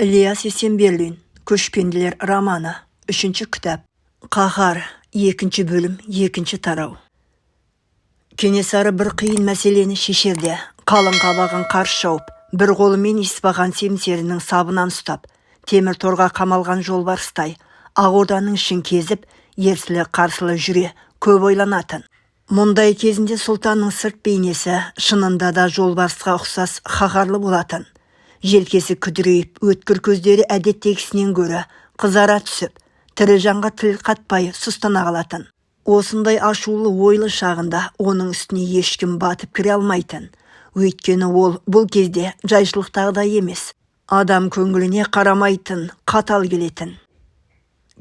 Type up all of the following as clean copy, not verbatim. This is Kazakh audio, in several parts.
Ілияс Есенберлин. «Көшпенділер» романы, үшінші кітап. Қаһар, екінші бөлім, екінші тарау. Кенесары бір қиын мәселені шешерде қалың қабағын қарс жауып, бір қолымен Исбаған семсерінің сабынан ұстап, темір торға қамалған жолбарыстай Ақ Орданың ішін кезіп, ерсілі-қарсылы жүре көп ойланатын. Мұндай кезінде сұлтанның сырт бейнесі шынында да жолбарысқа ұқсас қаһарлы болатын. Желкесі күдірейіп, өткір көздері әдеттегісінен гөрі қызара түсіп, тірі жанға тіл қатпай сұстана қалатын. Осындай ашулы, ойлы шағында оның үстіне ешкім батып кіре алмайтын. Өйткені ол бұл кезде жайшылықтағыдай емес, адам көңіліне қарамайтын, қатал келетін.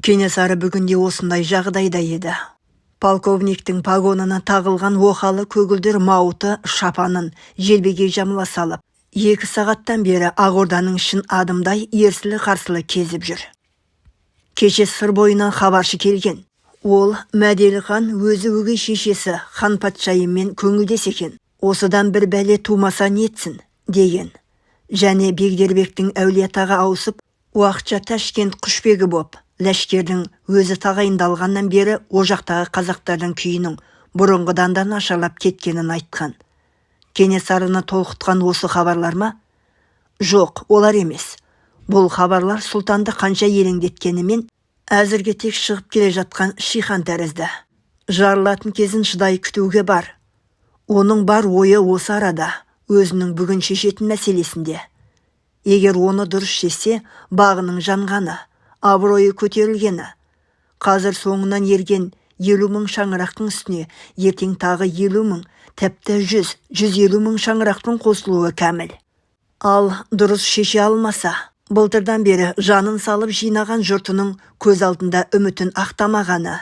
Кенесары бүгінде осындай жағдайда еді. Полковниктің погонына тағылған оқалы көгілдір мауыты шапанын желбегей жамыла салып, 2 сағаттан бері Ақ Орданың ішін адымдай ерсілі-қарсылы кезіп жүр. Кеше Сыр бойынан хабаршы келген. Ол Мәделі хан өзі өгей шешесі хан патшайыммен көңілдес екен, осыдан бір бәле тумаса нетсін деген. Және Бегдербектің Әулиеатаға ауысып, уақытша Ташкент құшбегі боп, ләшкердің өзі тағайындалғаннан бері о жақтағы қазақтардың күйінің бұрынғыдан да нашарлап кеткенін айтқан. Кенесарыны толқытқан осы хабарлар ма? Жоқ, олар емес. Бұл хабарлар сұлтанды қанша елеңдеткенімен, әзірге тек шығып келе жатқан шихан тәрізді. Жарылатын кезін шыдай күтуге бар. Оның бар ойы осы арада өзінің бүгін шешетін мәселесінде. Егер оны дұрыс шешсе, бағының жанғаны, абыройы көтерілгені. Қазір соңынан ерген 50 000 шаңырақтың үстіне ертең тағы 50 000, тіпті 100, 150 000 шаңырақтың қосылуы кәміл. Ал дұрыс шеше алмаса, былтырдан бері жанын салып жинаған жұртының көз алдында үмітін ақтамағаны.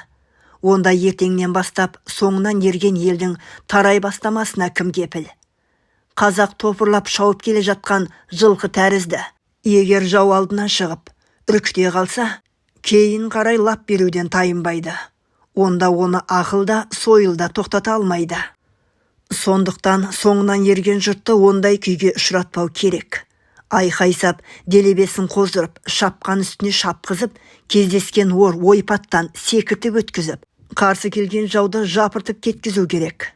Онда ертеңнен бастап соңынан ерген елдің тарай бастамасына кім кепіл? Қазақ топырлап шауып келе жатқан жылқы тәрізді. Егер жау алдына шығып, үркіте қалса, кейін қарай лап беруден тайынбайды. Онда оны ақыл да, сойыл да тоқтата алмайды. Сондықтан соңынан ерген жұртты ондай күйге ұшыратпау керек. Айқай сап, делебесін қоздырып, шапқан үстіне шапқызып, кездескен ор ойпаттан секіртіп өткізіп, қарсы келген жауды жапыртып кеткізу керек.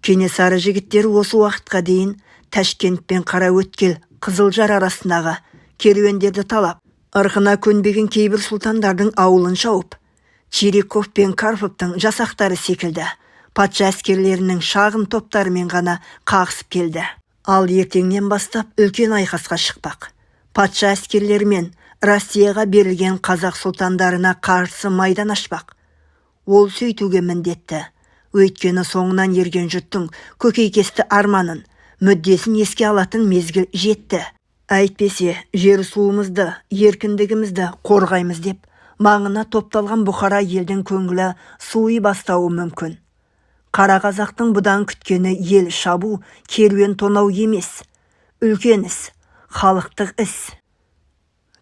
Кенесары жігіттері осы уақытқа дейін Тәшкент пен Қараөткел, Қызылжар арасындағы керуендерді талап, ырқына көнбеген кейбір сұлтандардың ауылын шауып, Чириков пен Карповтың жасақтары секілді патша әскерлерінің шағын топтарымен ғана қағысып келді. Ал ертеңнен бастап үлкен айқасқа шықпақ. Патша әскерлерімен Россияға берілген қазақ сұлтандарына қарсы майдан ашпақ. Ол сөйтуге міндетті. Өйткені соңынан ерген жұрттың көкейкесті арманын, мүддесін еске алатын мезгіл жетті. Әйтпесе, жер суымызды, еркіндігімізді қорғаймыз деп, маңына топталған бұқара елдің көңілі суи бастауы мүмкін. Қара қазақтың бұдан күткені ел шабу, керуен тонау емес. Үлкен іс, халықтық іс.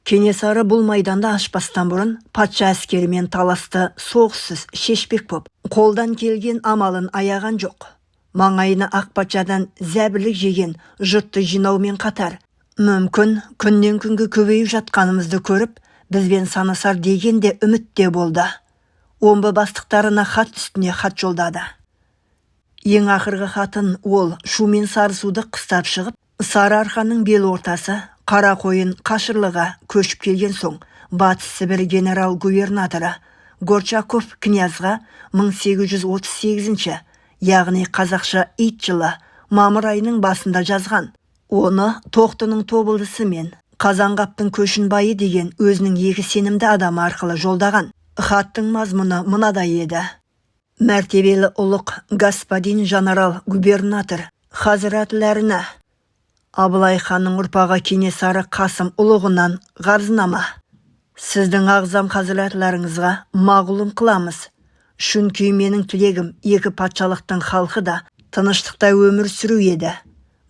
Кенесары бұл майданды ашпастан бұрын патша әскерімен таласты соғыссыз шешпек боп, қолдан келген амалын аяған жоқ. Маңайына ақ патшадан зәбірлік жеген жұртты жинаумен қатар, мүмкін, күннен күнге көбейіп жатқанымызды көріп, бізбен санасар деген де үмітте болды. Омбы бастықтарына хат үстіне хат жолдады. Ең ақырғы хатын ол Шу мен Сарысуды қыстап шығып, Сарыарқаның бел ортасы Қарақойын қашырлыға көшіп келген соң Батыс Сібір генерал-губернаторы Горчаков князға 1838, яғни қазақша ит жылы мамыр айының басында жазған. Оны Тоқтының тобылдысы мен Қазанғаптың Көшінбайы деген өзінің екі сенімді адамы арқылы жолдаған. Хаттың мазмұны мынадай еді: Мәртебелі ұлық господин жанарал губернатор хазіретлеріне Абылай ханның ұрпағы Кенесары Қасым ұлығынан ғарзнама. Сіздің ағзам хазіретлеріңізға мағлұм қыламыз. Шүнки менің тілегім екі патшалықтың халқы да тыныштықта өмір сүру еді.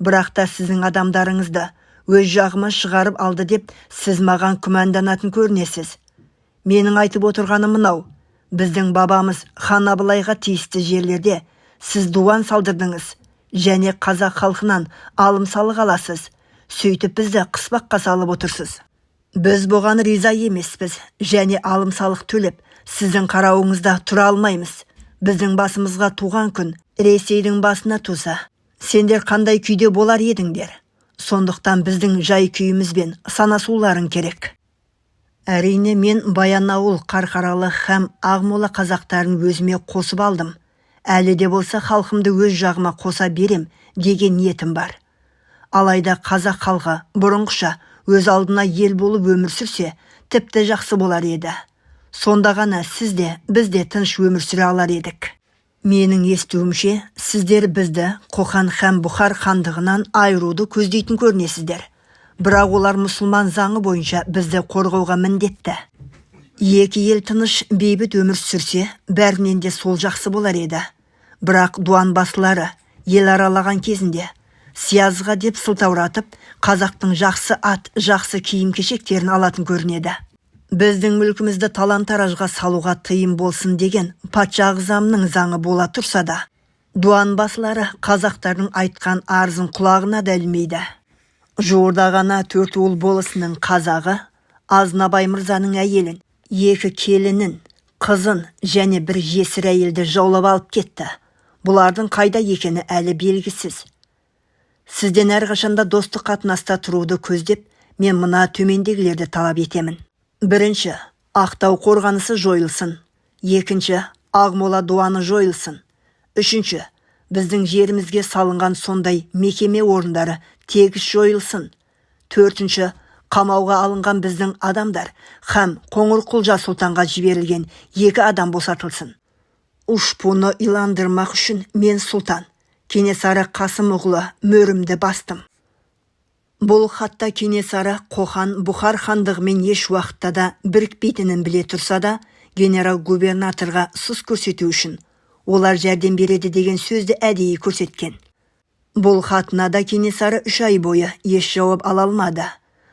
Бірақ та сіздің адамдарыңызды өз жағыма шығарып алды деп сіз маған күмәнданатын көрінесіз. Менің айтып отырғаным мынау: біздің бабамыз хан Абылайға тиісті жерлерде сіз дуан салдырдыңыз және қазақ халқынан алым салық аласыз. Сөйтіп бізді қыспаққа салып отырсыз. Біз бұған риза емеспіз және алым-салық төлеп, сіздің қарауыңызда тұра алмаймыз. Біздің басымызға туған күн Ресейдің басына туса, сендер қандай күйде болар едіңдер? Сондықтан біздің жай-күйімізбен санасуларың керек. Әрине, мен Баянауыл, Қарқаралы һәм Ақмола қазақтарын өзіме қосып алдым. Әлі де болса халқымды өз жағыма қоса берем деген ниетім бар. Алайда қазақ халқы бұрынғыша өз алдына ел болып өмір сүрсе, тіпті жақсы болар еді. Сонда ғана сіз де, біз де тыныш өмір сүре алар едік. Менің естуімше, сіздер бізді Қоқан һәм Бұхар хандығынан айыруды көздейтін көрінесіздер. Бірақ олар мұсылман заңы бойынша бізді қорғауға міндетті. Екі ел тыныш бейбіт өмір сүрсе, бәрінен де сол жақсы болар еді. Бірақ дуан басылары ел аралаған кезінде сиязға деп сылтауратып, қазақтың жақсы ат, жақсы киім-кешектерін алатын көрінеді. Біздің мүлкімізді талан-таражға салуға тыйым болсын деген патша ағзамның заңы бола тұрса да, дуан басылары қазақтардың айтқан арызын құлағына да ілмейді. Жуырда ғана Төртуыл болысының қазағы Азнабай мырзаның әйелін, екі келінін, қызын және бір жесір әйелді жаулап алып кетті. Бұлардың қайда екені әлі белгісіз. Сізден әрқашанда достық қатынаста тұруды көздеп, мен мына төмендегілерді талап етемін. Бірінші, Ақтау қорғанысы жойылсын. Екінші, Ақмола дуаны жойылсын. Үшінші, біздің жерімізге салынған сондай мекеме орындары тегіс жойылсын. Төртінші, қамауға алынған біздің адамдар һәм Қоңырқұлжа сұлтанға жіберілген екі адам босатылсын. Ушпуны иландырмақ үшін мен сұлтан Кенесары Қасым оғлы мөрімді бастым. Бұл хатта Кенесары Қоқан Бұхар хандығымен еш уақытта да бірікпейтінін біле тұрса да, генерал-губернаторға сұс көрсету үшін олар жәрдем береді деген сөзді әдейі көрсеткен. Бұл хатына да Кенесары 3 ай бойы еш жауап ала алмады.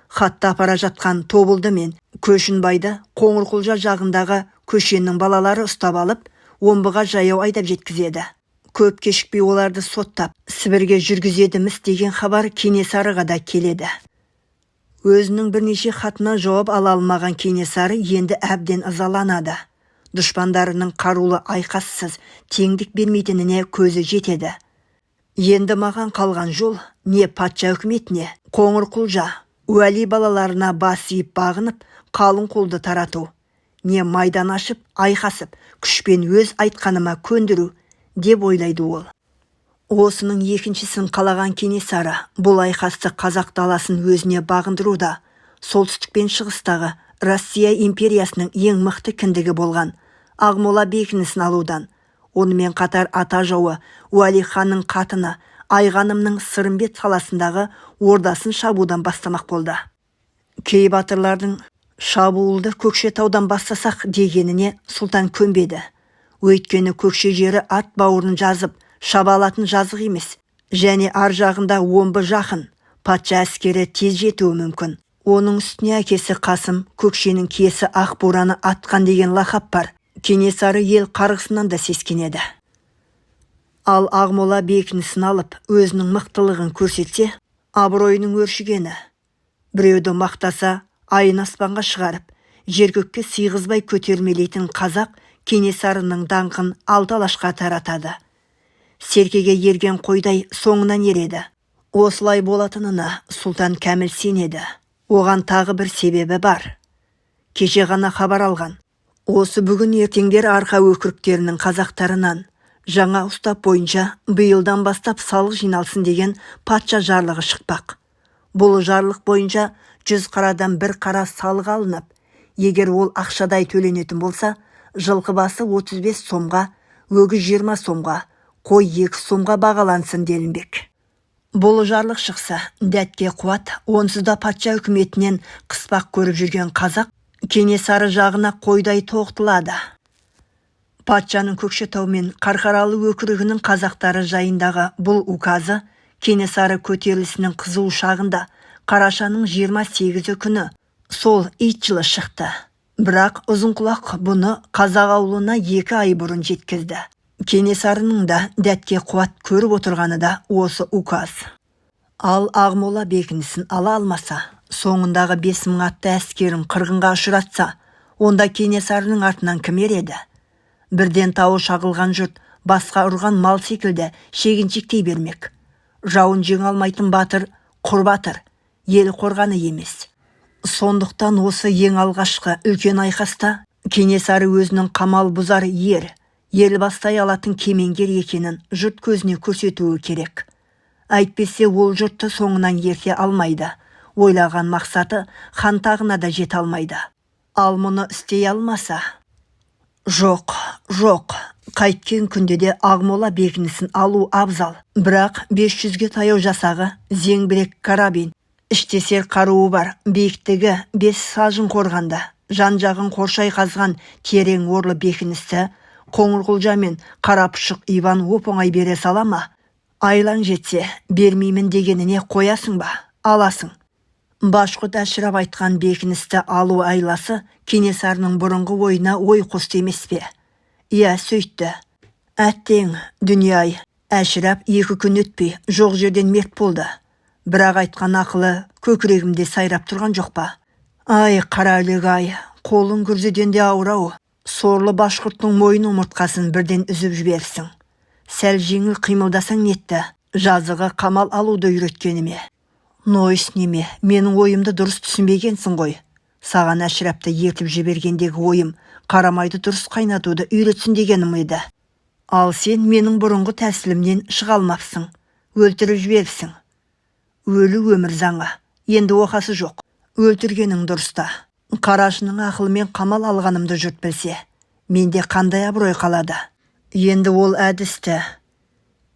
Хатты апара жатқан Тобылды мен Көшінбайды Қоңырқұлжа жағындағы Көшеннің балалары ұстап алып, Омбыға жаяу айдап жеткізеді. Көп кешікпей оларды соттап, Сібірге жүргізедіміз деген хабар Кенесарыға да келеді. Өзінің бірнеше хатына жауап ала алмаған Кенесары енді әбден ызаланады. Дұшпандарының қарулы айқассыз теңдік бермейтініне көзі жетеді. Енді маған қалған жол не патша үкіметіне, Қоңырқұлжа, Уәли балаларына бас иіп бағынып, қалың қолды тарату, не майдан ашып, айқасып, күшпен өз айтқаныма көндіру, деп ойлайды ол. Осының екіншісін қалаған Кенесары бұл айқасты қазақ даласын өзіне бағындыруда, солтүстік пен шығыстағы Россия империясының ең мықты кіндігі болған Ақмола бекінісін алудан, онымен қатар ата жауы Уәли ханның қатыны Айғанымның Сырымбет қаласындағы ордасын шабудан бастамақ болды. Кей батырлардың шабуылды Көкшетаудан бастасақ дегеніне сұлтан көнбеді. Өйткені Көкше жері ат бауырын жазып, шаба алатын жазық емес, және ар жағында Омбы жақын, патша әскері тез жетуі мүмкін. Оның үстіне әкесі Қасым Көкшенің киесі ақ бураны атқан деген лақап бар. Кенесары ел қарғысынан да сескенеді. Ал Ақмола бекінісін алып, өзінің мықтылығын көрсетсе, абыройының өршігені. Біреуді мақтаса, айын аспанға шығарып, жер көкке сыйғызбай көтермелейтін қазақ Кенесарының даңқын алты алашқа таратады. Серкеге ерген қойдай соңынан ереді. Осылай болатынына сұлтан кәміл сенеді. Оған тағы бір себебі бар. Кеше ғана хабар алған. Осы бүгін ертеңдер арқа өкіріктерінің қазақтарынан жаңа ұстап бойынша биылдан бастап салық жиналсын деген патша жарлығы шықпақ. Бұл жарлық бойынша 100 қарадан бір қара салық алынып, егер ол ақшадай төленетін болса, жылқы басы 35 сомға, өгіз 20 сомға, қой 2 сомға бағалансын делінбек. Бұл жарлық шықса, дәтке қуат, онсыз да патша үкіметінен қыспақ көріп жүрген қазақ Кенесары жағына қойдай тоқтылады. Патшаның Көкшетау мен Қарқаралы өкірігінің қазақтары жайындағы бұл указы Кенесары көтерілісінің қызу шағында қарашаның 28 күні сол ит жылы шықты. Бірақ ұзынқұлақ бұны қазақ ауылына 2 ай бұрын жеткізді. Кенесарының да дәтке қуат көріп отырғаны да осы указ. Ал Ақмола бекінісін ала алмаса, Соңындағы 5000 атты әскерін қырғынға ұшыратса, онда Кенесарының артынан кім ереді? Бірден тауы шағылған жұрт басқа ұрған мал секілді шегіншектей бермек. Жауын жеңе алмайтын батыр құр батыр, ел қорғаны емес. Сондықтан осы ең алғашқы үлкен айқаста Кенесары өзінің қамал бұзар ер, ел бастай алатын кемеңгер екенін жұрт көзіне көрсетуі керек. Әйтпесе ол жұртты соңынан ерте алмайды. Ойлаған мақсаты хан тағына да жете алмайды. Ал мұны істей алмаса... Жоқ, жоқ, қайткен күнде де Ақмола бекінісін алу абзал. Бірақ 500-ге таяу жасағы, зеңбірек карабин, іштесер қаруы бар, биіктігі 5 сажын қорғанда, жан-жағын қоршай қазған терең орлы бекіністі Қоңырқұлжа мен Қарапұшық Иван оп-оңай бере сала ма? Айлаң жетсе, бермеймін дегеніне қоясың ба? Аласың. Башқұрт Әшірап айтқан бекіністі алу айласы Кенесарының бұрынғы ойына ой қосты емес пе? Иә, сөйтті. Әттең, дүние-ай, Әшірап 2 күн өтпей жоқ жерден мерт болды. Бірақ айтқан ақылы көкірегімде сайрап тұрған жоқ па? Ай, қараүлек-ай, қолың күрзіден де ауыр-ау. Сорлы башқұрттың мойын омыртқасын бірден үзіп жіберсің. Сәл жеңіл қимылдасаң нетті, жазығы қамал алуды үйреткеніме. Нойыс неме, менің ойымды дұрыс түсінбегенсің ғой. Саған Әшірапты ертіп жібергендегі ойым қарамайды дұрыс қайнатуды үйретсін дегенім еді. Ал сен менің бұрынғы тәсілімнен шыға алмапсың, өлтіріп жіберіпсің. Өлі өмір заңы, енді оқасы жоқ. Өлтіргенің дұрыс та. Қарашының ақылымен қамал алғанымды жұрт білсе, менде қандай абырой қалады? Енді ол әдісті.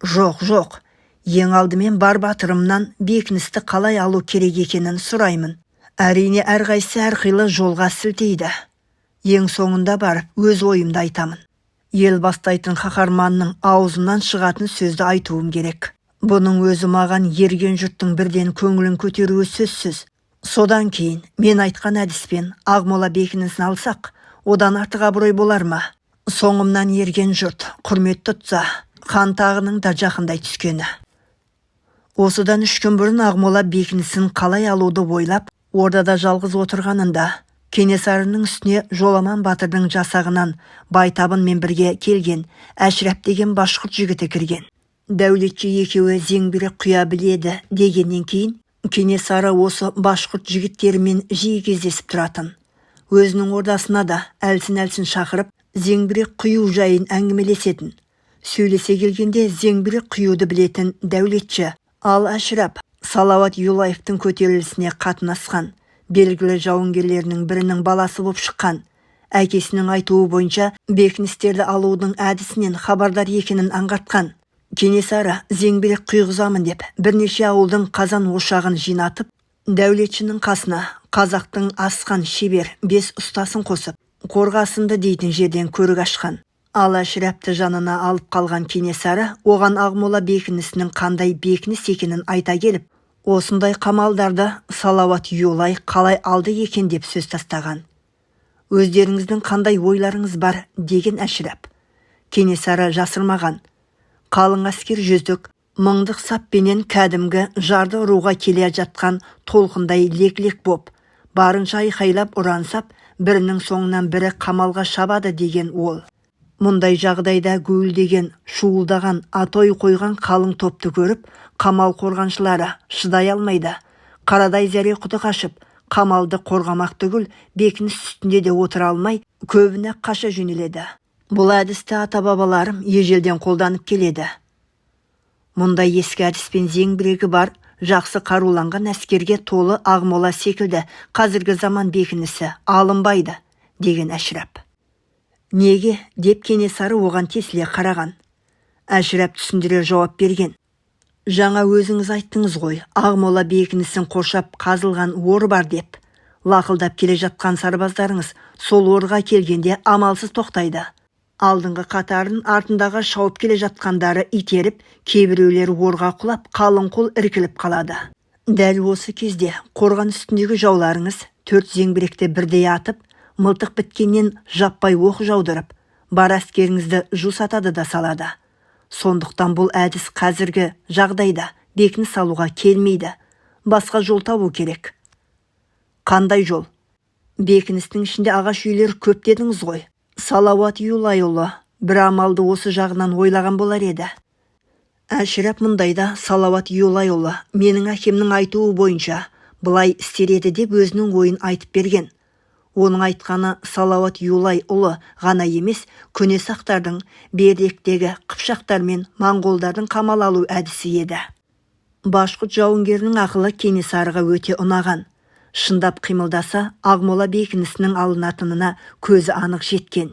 Жоқ, жоқ. Ең алдымен бар батырымнан бекіністі қалай алу керек екенін сұраймын. Әрине әрқайсысы әрқилы жолға сілтейді. Ең соңында барып өз ойымды айтамын. Ел бастайтын қаһарманның аузынан шығатын сөзді айтуым керек. Бұның өзі маған ерген жұрттың бірден көңілін көтеруі сөзсіз. Содан кейін мен айтқан әдіспен Ақмола бекінісін алсақ, одан артық абырой болар ма? Соңымнан ерген жұрт құрмет тұтса, хан тағының да жақындай түскені. Осыдан 3 күн бұрын Ақмола бекінісін қалай алуды ойлап, ордада жалғыз отырғанында Кенесарының үстіне Жоламан батырдың жасағынан Байтабынмен бірге келген Әшірап деген башқұрт жігіті кірген. Дәулетші екеуі зеңбірек құя біледі дегеннен кейін Кенесары осы башқұрт жігіттерімен жиі кездесіп тұратын. Өзінің ордасына да әлсін-әлсін шақырып, зеңбірек құю жайын әңгімелесетін. Сөйлесе келгенде зеңбірек құюды білетін Дәулетші, ал Әшірап Салауат Юлаевтың көтерілісіне қатынасқан, белгілі жауынгерлерінің бірінің баласы боп шыққан. Әкесінің айтуы бойынша бекіністерді алудың әдісінен хабардар екенін аңғартқан. Кенесары зеңбірек құйғызамын деп бірнеше ауылдың қазан ошағын жинатып, Дәулетшінің қасына қазақтың асқан шебер 5 ұстасын қосып, Қорғасынды дейтін жерден көрік ашқан. Ал Әшірапты жанына алып қалған Кенесары оған Ақмола бекінісінің қандай бекініс екенін айта келіп, осындай қамалдарды Салауат Юлай қалай алды екен деп сөз тастаған. Өздеріңіздің қандай ойларыңыз бар деген Әшірап. Кенесары жасырмаған. Қалың әскер жүздік, мыңдық саппенен кәдімгі жарды ұруға келе жатқан толқындай лек-лек боп, барынша айқайлап ұрансап, бірінің соңынан бірі қамалға шабады деген ол. Мұндай жағдайда гуілдеген, шуылдаған, атой қойған қалың топты көріп, қамал қорғаншылары шыдай алмайды. Қарадай зәре құты қашып, қамалды қорғамақ түгіл, бекініс үстінде де отыра алмай, көбіне қаша жөнеледі. Бұл әдісті ата-бабаларым ежелден қолданып келеді. Мұндай ескі әдіспен зеңбірегі бар, жақсы қаруланған әскерге толы Ақмола секілді қазіргі заман бекінісі алынбайды, деген Әшірап. Неге деп Кенесары оған тесіле қараған. Әшірап түсіндіре жауап берген. Жаңа өзіңіз айттыңыз ғой, Ақмола бекінісін қоршап қазылған ор бар деп. Лақылдап келе жатқан сарбаздарыңыз сол орға келгенде амалсыз тоқтайды. Алдыңғы қатарын артындағы шауып келе жатқандары итеріп, кейбіреулері орға құлап, қалың қол іркіліп қалады. Дәл осы кезде қорған үстіндегі жауларыңыз 4 зеңбіректі бірдей атып, мылтық біткеннен жаппай оқ жаудырып, бар әскеріңізді жусатады да салады. Сондықтан бұл әдіс қазіргі жағдайда бекініс алуға келмейді. Басқа жол табу керек. Қандай жол? Бекіністің ішінде ағаш үйлер көп дедіңіз ғой. Салауат Юлайұлы бір амалды осы жағынан ойлаған болар еді. Әшірап мұндайда Салауат Юлайұлы менің әкемнің айтуы бойынша былай істер еді деп өзінің ойын айтып берген. Оның айтқаны Салауат Юлайұлы ғана емес, көне сақтардың, бердектегі қыпшақтар мен моңғолдардың қамал алу әдісі еді. Башқұрт жауынгерінің ақылы Кенесарыға өте ұнаған. Шындап қимылдаса, Ақмола бекінісінің алынатынына көзі анық жеткен.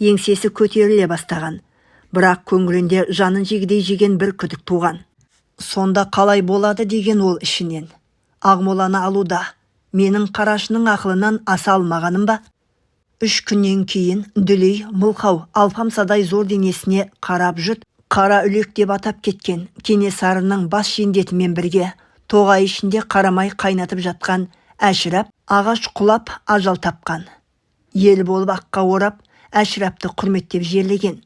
Еңсесі көтеріле бастаған. Бірақ көңілінде жанын жегідей жеген бір күдік туған. Сонда қалай болады деген ол ішінен. Ақмоланы алуда менің қарашының ақылынан аса алмағаным ба? 3 күннен кейін дүлей, мылқау, алпамсадай зор денесіне қарап жұрт қара үлек деп атап кеткен Кенесарының бас жендетімен бірге тоғай ішінде қарамай қайнатып жатқан Әшірап ағаш құлап ажал тапқан. Ел болып аққа орап, Әшірапты құрметтеп жерлеген.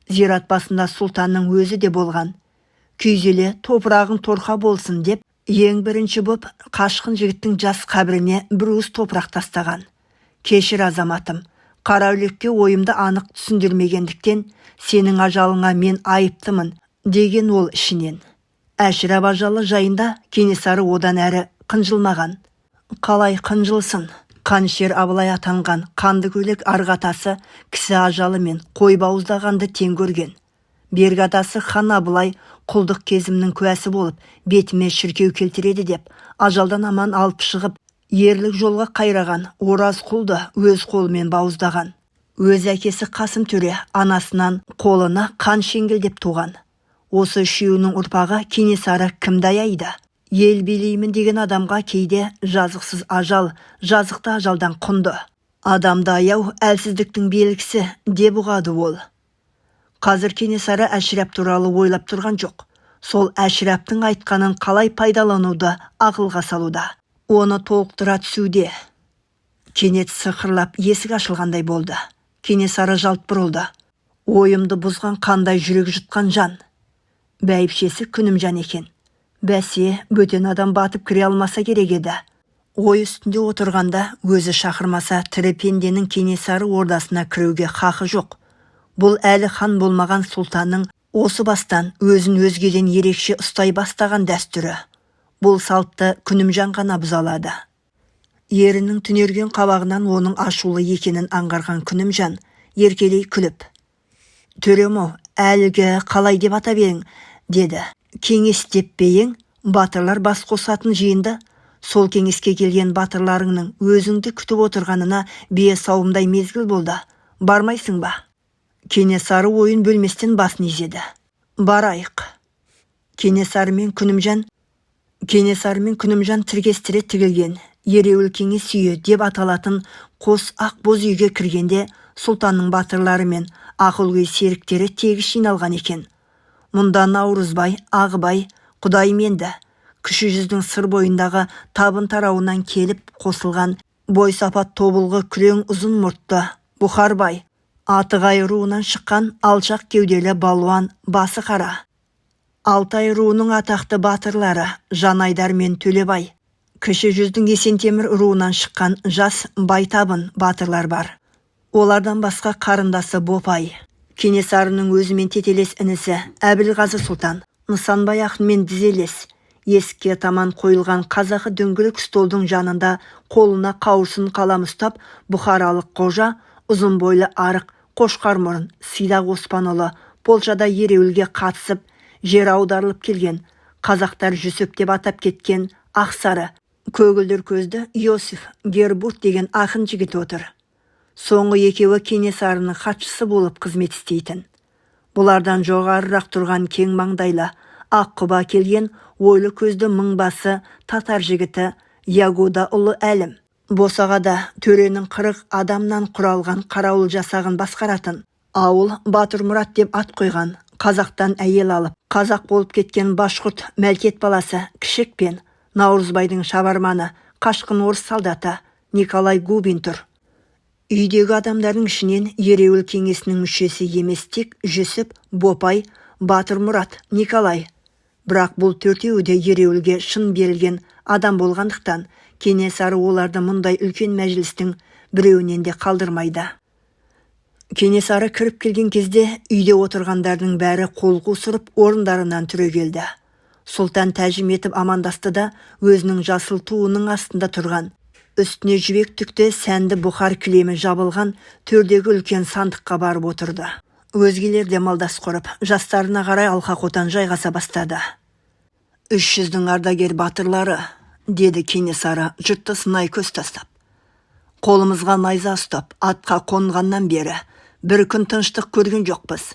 Зират басында сұлтанның өзі де болған. Күйзеле топырағың торқа болсын деп, ең бірінші боп қашқын жігіттің жас қабіріне бір уыс топырақ тастаған. Кешір азаматым, қара үлекке ойымды анық түсіндірмегендіктен сенің ажалыңа мен айыптымын, деген ол ішінен. Әшірап ажалы жайында Кенесары одан әрі қынжылмаған. Қалай қынжылсын? Қанішер Абылай атанған қанды көйлек арғы атасы кісі ажалы мен қой бауыздағанды тең көрген. Бергі атасы хан Абылай құлдық кезімнің куәсі болып, бетіме шіркеу келтіреді деп, ажалдан аман алып шығып, ерлік жолға қайраған Ораз құлды өз қолымен бауыздаған. Өз әкесі Қасым төре анасынан қолына қан шеңгелдеп туған. Осы үшеуінің ұрпағы Кенесары кімді аяйды? Ел билеймін деген адамға кейде жазықсыз ажал, жазықты ажалдан құнды. Адамды аяу әлсіздіктің белгісі деп ұғады ол. Қазір Кенесары Әшірап туралы ойлап тұрған жоқ. Сол Әшіраптың айтқанын қалай пайдалануды ақылға салуда. Оны толықтыра түсуде. Кенет сықырлап есік ашылғандай болды. Кенесары жалт бұрылды. Ойымды бұзған қандай жүрек жұтқан жан. Бәйбішесі Күнімжан екен. Бәсе, бөтен адам батып кіре алмаса керек еді. Ой үстінде отырғанда өзі шақырмаса тірі пенденің Кенесары ордасына кіруге хақы жоқ. Бұл әлі хан болмаған сұлтанның осы бастан өзін өзгеден ерекше ұстай бастаған дәстүрі. Бұл салтты Күнімжан ғана бұза алады. Ерінің түнерген қабағынан оның ашулы екенін аңғарған Күнімжан еркелей күліп, «Төрем-ау, әлгі қалай деп атап ең?» деді. Кеңес деп пе ең, батырлар бас қосатын жиынды, сол кеңеске келген батырларыңның өзіңді күтіп отырғанына бие сауымдай мезгіл болды. Бармайсың ба? Кенесары ойын бөлместен басын изеді. Барайық. Кенесары мен Күнімжан тіркестіре тігілген ереуіл кеңес үйі деп аталатын қос ақ боз үйге кіргенде сұлтанның батырлары мен ақылгөй серіктері тегіс жиналған екен. Мұнда Наурызбай, Ағыбай, Құдайменді, Кіші жүздің Сыр бойындағы табын тарауынан келіп қосылған бойсапат тобылғы күрең ұзын мұртты Бұхарбай, Атығай руынан шыққан алшақ кеуделі балуан басы қара, Алтай руының атақты батырлары Жанайдар мен Төлебай, Кіші жүздің Есентемір руынан шыққан жас Байтабын батырлар бар. Олардан басқа қарындасы Бопай, Кенесарының өзімен тетелес інісі Әбілғазы сұлтан, Нысанбай ақынмен дізелес, есікке таман қойылған қазақы дөңгелек столдың жанында қолына қауырсын қалам ұстап, бұхаралық қожа, ұзын бойлы арық, қошқар мұрын Сидақ Оспанұлы Полшада ереуілге қатысып, жер аударылып келген, қазақтар Жүсіп деп атап кеткен Ақсары, көгілдір көзді Иосиф Гербурт деген ақын жігіт отыр. Соңғы екеуі Кенесарының хатшысы болып қызмет істейтін. Бұлардан жоғарырақ тұрған кең маңдайлы, ақ құба келген ойлы көзді мыңбасы татар жігіті Ягода ұлы Әлім. Босағада төренің 40 адамнан құралған қарауыл жасағын басқаратын, ауыл Батырмұрат деп ат қойған, қазақтан әйел алып, қазақ болып кеткен башқұрт Мәлкет баласы Кішік пен Наурызбайдың шабарманы, қашқын орыс солдаты Николай Губин тұр. Үйдегі адамдардың ішінен ереуіл кеңесінің мүшесі емес тек Жүсіп, Бопай, Батырмұрат, Николай. Бірақ бұл төртеуі де ереуілге шын берілген адам болғандықтан Кенесары оларды мұндай үлкен мәжілістің біреуінен де қалдырмайды. Кенесары кіріп келген кезде үйде отырғандардың бәрі қол қусырып орындарынан түрегелді. Сұлтан тәжім етіп амандасты да, өзінің жасыл туының астында тұрған, үстіне жібек түкті сәнді бұхар кілемі жабылған төрдегі үлкен сандыққа барып отырды. Өзгелер де малдас құрып, жастарына қарай алқа-қотан жайғаса бастады. 300-дің ардагер батырлары, деді Кенесары жұртты сынай көз тастап. Қолымызға найза ұстап, атқа қонғаннан бері бір күн тыныштық көрген жоқпыз.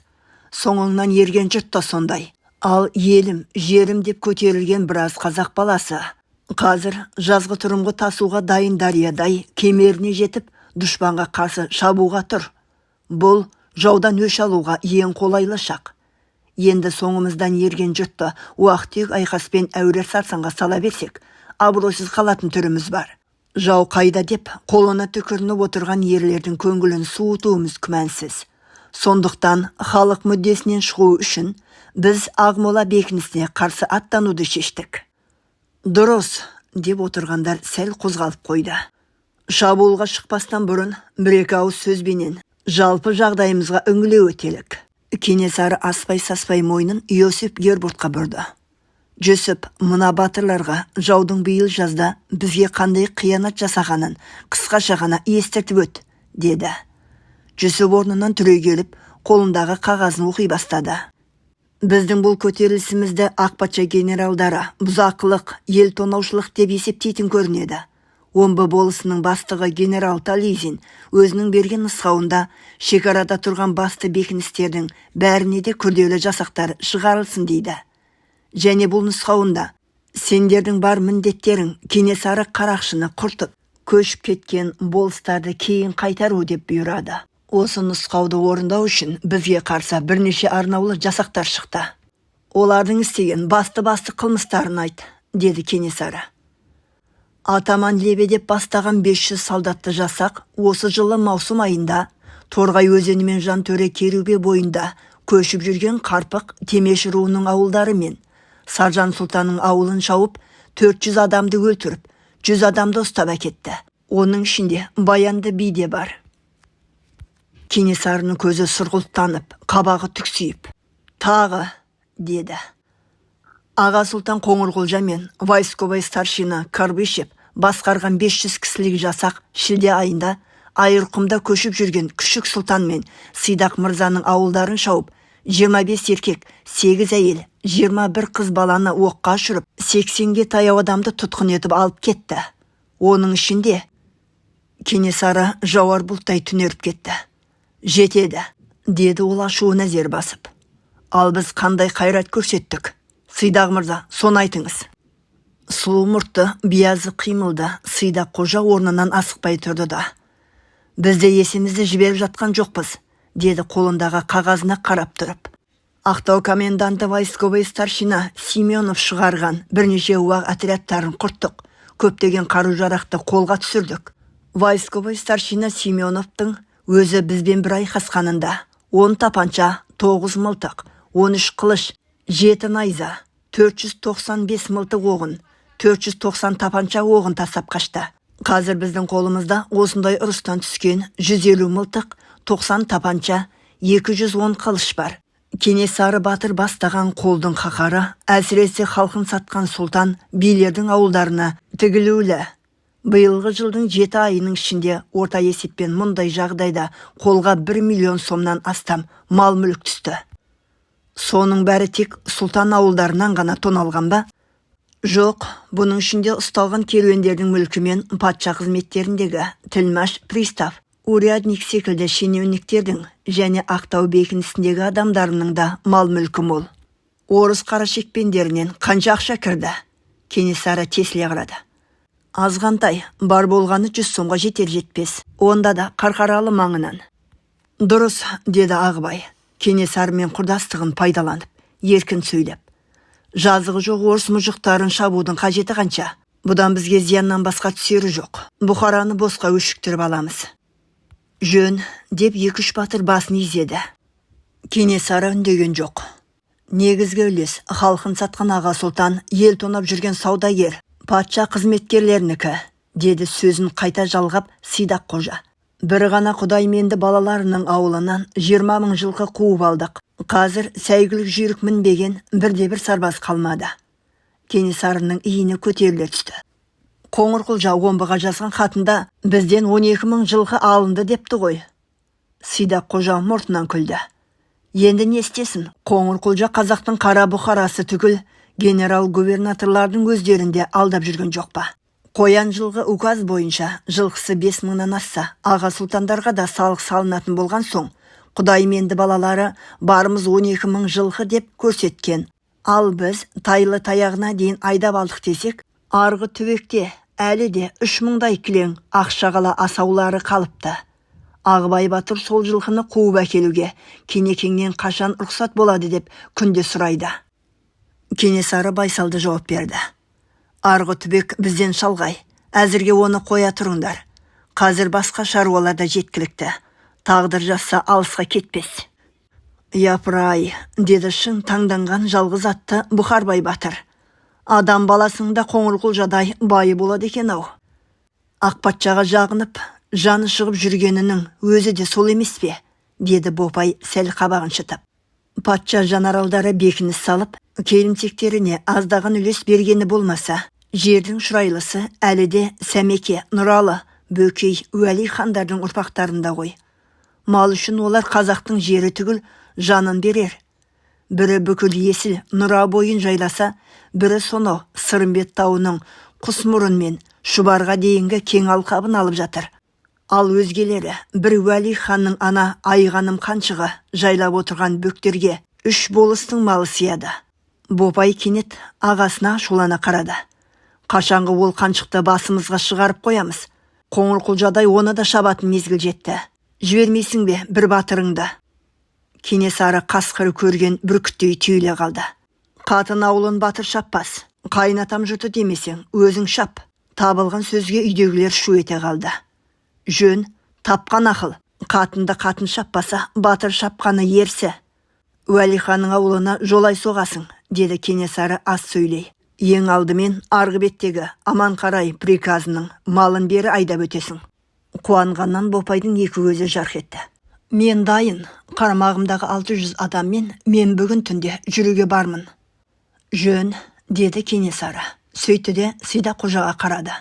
Соңыңнан ерген жұрт та сондай. Ал елім, жерім деп көтерілген біраз қазақ баласы қазір жазғы тұрымғы тасуға дайын дариядай кемеріне жетіп, дұшпанға қарсы шабуға тұр. Бұл жаудан өш алуға ең қолайлы шақ. Енді соңымыздан ерген жұртты уақ-түйек айқаспен әуре сарсаңға сала берсек, абыройсыз қалатын түріміз бар. Жау қайда деп қолына түкірініп отырған ерлердің көңілін суытуымыз күмәнсіз. Сондықтан халық мүддесінен шығу үшін біз Ақмола бекінісіне қарсы аттануды шештік. Дұрыс, деп отырғандар сәл қозғалып қойды. Шабуылға шықпастан бұрын бір-екі ауыз сөзбенен жалпы жағдайымызға үңіле өтелік. Кенесары аспай-саспай мойнын Иосиф Гербуртқа бұрды. Жүсіп, мына батырларға жаудың биыл жазда бізге қандай қиянат жасағанын қысқаша ғана естіртіп өт, деді. Жүсіп орнынан түрегеліп, қолындағы қағазын оқи бастады. Біздің бұл көтерілісімізді ақ патша генералдары бұзақылық, ел тонаушылық деп есептейтін көрінеді. Омбы болысының бастығы генерал Тализин өзінің берген нұсқауында шекарада тұрған басты бекіністердің бәріне де күрделі жасақтар шығарылсын дейді. Және бұл нұсқауында сендердің бар міндеттерің Кенесары қарақшыны құртып, көшіп кеткен болыстарды кейін қайтару деп бұйырады. Осы нұсқауды орындау үшін бізге қарсы бірнеше арнаулы жасақтар шықты. Олардың істеген басты-басты қылмыстарын айт, деді Кенесары. Атаман Лебедев бастаған 500 солдатты жасақ осы жылы маусым айында Торғай өзені мен Жантөре Керубе бойында көшіп жүрген Қарпық Темеш руының ауылдары мен Саржан сұлтанның ауылын шауып, 400 адамды өлтіріп, 100 адамды ұстап әкетті. Оның ішінде Баянды би де бар. Кенесарының көзі сұрғылттанып, қабағы түксиіп, тағы, деді. Аға сұлтан Қоңырқұлжа мен войсковой старшина Карбышев басқарған 500 кісілік жасақ шілде айында Айырқұмда көшіп жүрген Күшік сұлтан мен Сидақ мырзаның ауылдарын шауып, 25 еркек, 8 әйел, 21 қыз баланы оққа ұшырып, 80-ге таяу адамды тұтқын етіп алып кетті. Оның ішінде Кенесары жауар бұлттай түнеріп кетті. Жетеді, деді ол ашуына зер басып. Ал біз қандай қайрат көрсеттік? Сидақ мырза, соны айтыңыз. Сұлу мұртты, биязы қимылды Сидақ қожа орнынан асықпай тұрды да. Біз де есімізді жіберіп жатқан жоқпыз, деді қолындағы қағазына қарап тұрып. Ақтау коменданты войсковой старшина Семенов шығарған бірнеше уақ отрядтарын құрттық, көптеген қару-жарақты қолға түсірдік. Войсковой старшина Семеновтың өзі бізбен бір айқасқанында 10 тапанша, 9 мылтық, 13 қылыш, 7 найза, 495 мылтық оғын, 490 тапанша оғын тастап қашты. Қазір біздің қолымызда осындай ұрыстан түскен 150 мылтық, 90 тапанша, 210 қылыш бар. Кенесары батыр бастаған қолдың қаһары, әсіресе халқын сатқан сұлтан билердің ауылдарына тігілулі. Биылғы жылдың 7 айының ішінде орта есеппен мұндай жағдайда қолға 1 миллион сомнан астам мал-мүлік түсті. Соның бәрі тек сұлтан ауылдарынан ғана тоналған ба? Жоқ, бұның ішінде ұсталған керуендердің мүлкі мен патша қызметтеріндегі тілмаш, пристав, урядник секілді шенеуніктердің және Ақтау бекінісіндегі адамдарының да мал-мүлкі мол. Орыс қара шекпендерінен қанша ақша кірді? Кенесары тесіле қарады. Азғантай, бар болғаны 100 сомға жетер жетпес. Онда да Қарқаралы маңынан. Дұрыс, деді Ағыбай, Кенесарымен құрдастығын пайдаланып, еркін сөйлеп. Жазығы жоқ орыс мұжықтарын шабудың қажеті қанша? Бұдан бізге зияннан басқа түсері жоқ. Бұхараны босқа өшіктіріп аламыз. Жөн, деп екі-үш батыр басын изеді. Кенесары үндеген жоқ. Негізгі үлес халқын сатқан аға сұлтан, ел тонап жүрген саудагер, патша қызметкерлерінікі. Деді сөзін қайта жалғап Сидақ қожа. Бір ғана Құдайменді балаларының ауылынан 20 000 жылқы қуып алдық. Қазір сәйгүлік жүйрік мінбеген бірде-бір сарбаз қалмады. Кенесарының иіні көтеріле түсті. Қоңырқұлжа Омбыға жазған хатында бізден 12 000 жылқы алынды депті ғой. Сидақ қожа мұртынан күлді. Енді не істесін? Қоңырқұлжа қазақтың қара бұқарасы түгіл, генерал-губернаторлардың өздерін де алдап жүрген жоқ па? Қоян жылғы указ бойынша жылқысы 5000-нан асса, аға сұлтандарға да салық салынатын болған соң, Құдайменді балалары барымыз 12 000 жылқы деп көрсеткен. Ал біз тайлы таяғына дейін айдап алдық десек, арғы түбекте әлі де 3000-дай кілең ақшағала асаулары қалыпты. Ағыбай батыр сол жылқыны қуып әкелуге Кенекеңнен қашан рұқсат болады деп күнде сұрайды. Кенесары байсалды жауап берді. Арғы түбек бізден шалғай, әзірге оны қоя тұрыңдар. Қазір басқа шаруалар да жеткілікті. Тағдыр жазса, алысқа кетпес. Япырай, деді шын таңданған жалғыз атты Бұхарбай батыр. Адам баласының да Қоңырқұлжадай байы болады екен ау. Ақ патшаға жағынып, жаны шығып жүргенінің өзі де сол емес пе? Деді Бопай сәл қабағын шытып. Патша жанаралдары бекініс салып, келімсектеріне аздаған үлес бергені болмаса, жердің шұрайлысы әлі де Сәмеке, Нұралы, Бөкей, Уәли хандардың ұрпақтарында ғой. Мал үшін олар қазақтың жері түгіл жанын берер. Бірі бүкіл Есіл, Нұра бойын жайласа, бірі сонау Сырымбет тауының Құсмұрын мен Шұбарға дейінгі кең алқабын алып жатыр. Ал өзгелері бір Уәли ханның ана Айғаным қаншығы жайлап отырған бөктерге үш болыстың малы сияды. Бопай кенет ағасына ашулана қарады. Қашанғы ол қаншықты басымызға шығарып қоямыз? Қоңырқұлжадай оны да шабатын мезгіл жетті. Жібермейсің бе бір батырыңды? Кенесары қасқыр көрген бүркіттей түйіле қалды. Қатын ауылын батыр шаппас. Қайынатам жұрты демесең, өзің шап. Табылған сөзге үйдегілер шу ете қалды. Жөн, тапқан ақыл. Қатынды қатын шаппаса, батыр шапқаны ерсі. Уәлиханның ауылына жолай соғасың, деді Кенесары аз сөйлей. Ең алдымен арғы беттегі Аманқарай приказының малын бері айдап өтесің. Қуанғаннан Бопайдың екі көзі жарқ етті. Мен дайын, қарамағымдағы 600 адаммен мен бүгін түнде жүруге бармын. Жөн, деді Кенесары. Сөйтті де Сидақ қожаға қарады.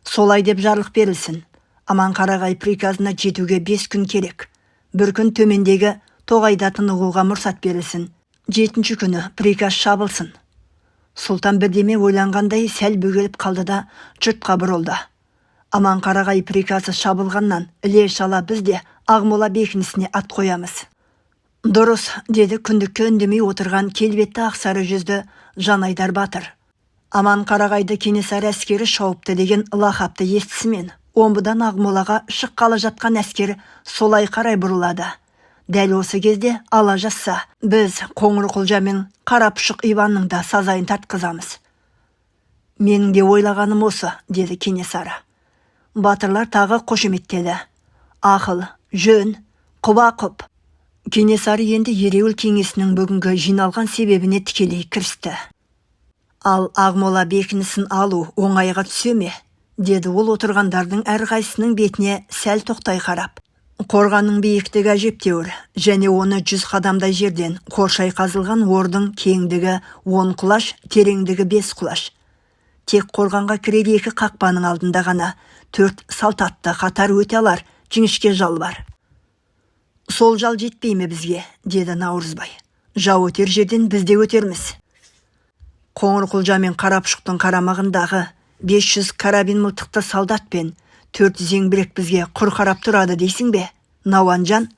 Солай деп жарлық берілсін. Аманқарағай приказына жетуге 5 күн керек. Бір күн төмендегі тоғайда тынығуға мұрсат берілсін. Жетінші күні приказ шабылсын. Сұлтан бірдеме ойланғандай сәл бөгеліп қалды да, жұртқа бұрылды. Аманқарағай приказы шабылғаннан іле шала біз де Ақмола бекінісіне ат қоямыз. Дұрыс, деді күндікке үндемей отырған келбетті ақсары жүзді Жанайдар батыр. Аманқарағайды Кенесары әскері шауыпты деген лақапты естісімен Омбыдан Ақмолаға шыққалы жатқан әскер солай қарай бұрылады. Дәл осы кезде ала жазса, біз Қоңырқұлжа мен Қарапұшық Иванның да сазайын тартқызамыз. Менің де ойлағаным осы, деді Кенесары. Батырлар тағы қошеметтеді. Ақыл, жөн, құба құп. Кенесары енді ереуіл кеңесінің бүгінгі жиналған себебіне тікелей кірісті. Ал Ақмола бекінісін алу оңайға түсе ме? Деді ол отырғандардың әрқайсысының бетіне сәл тоқтай қарап. Қорғанның биіктігі әжептәуір және оны 100 қадамдай жерден қоршай қазылған ордың кеңдігі 10 құлаш, тереңдігі 5 құлаш. Тек қорғанға кірер екі қақпаның алдында ғана төрт салт атты қатар өте алар жіңішке жал бар. Сол жал жетпей ме бізге? Деді Наурызбай. Жау өтер жерден біз де өтерміз. Қоңырқұлжа мен Қарапұшықтың қарамағындағы 500 карабин мылтықты солдат пен төрт зеңбірек бізге құр қарап тұрады дейсің бе, Науанжан?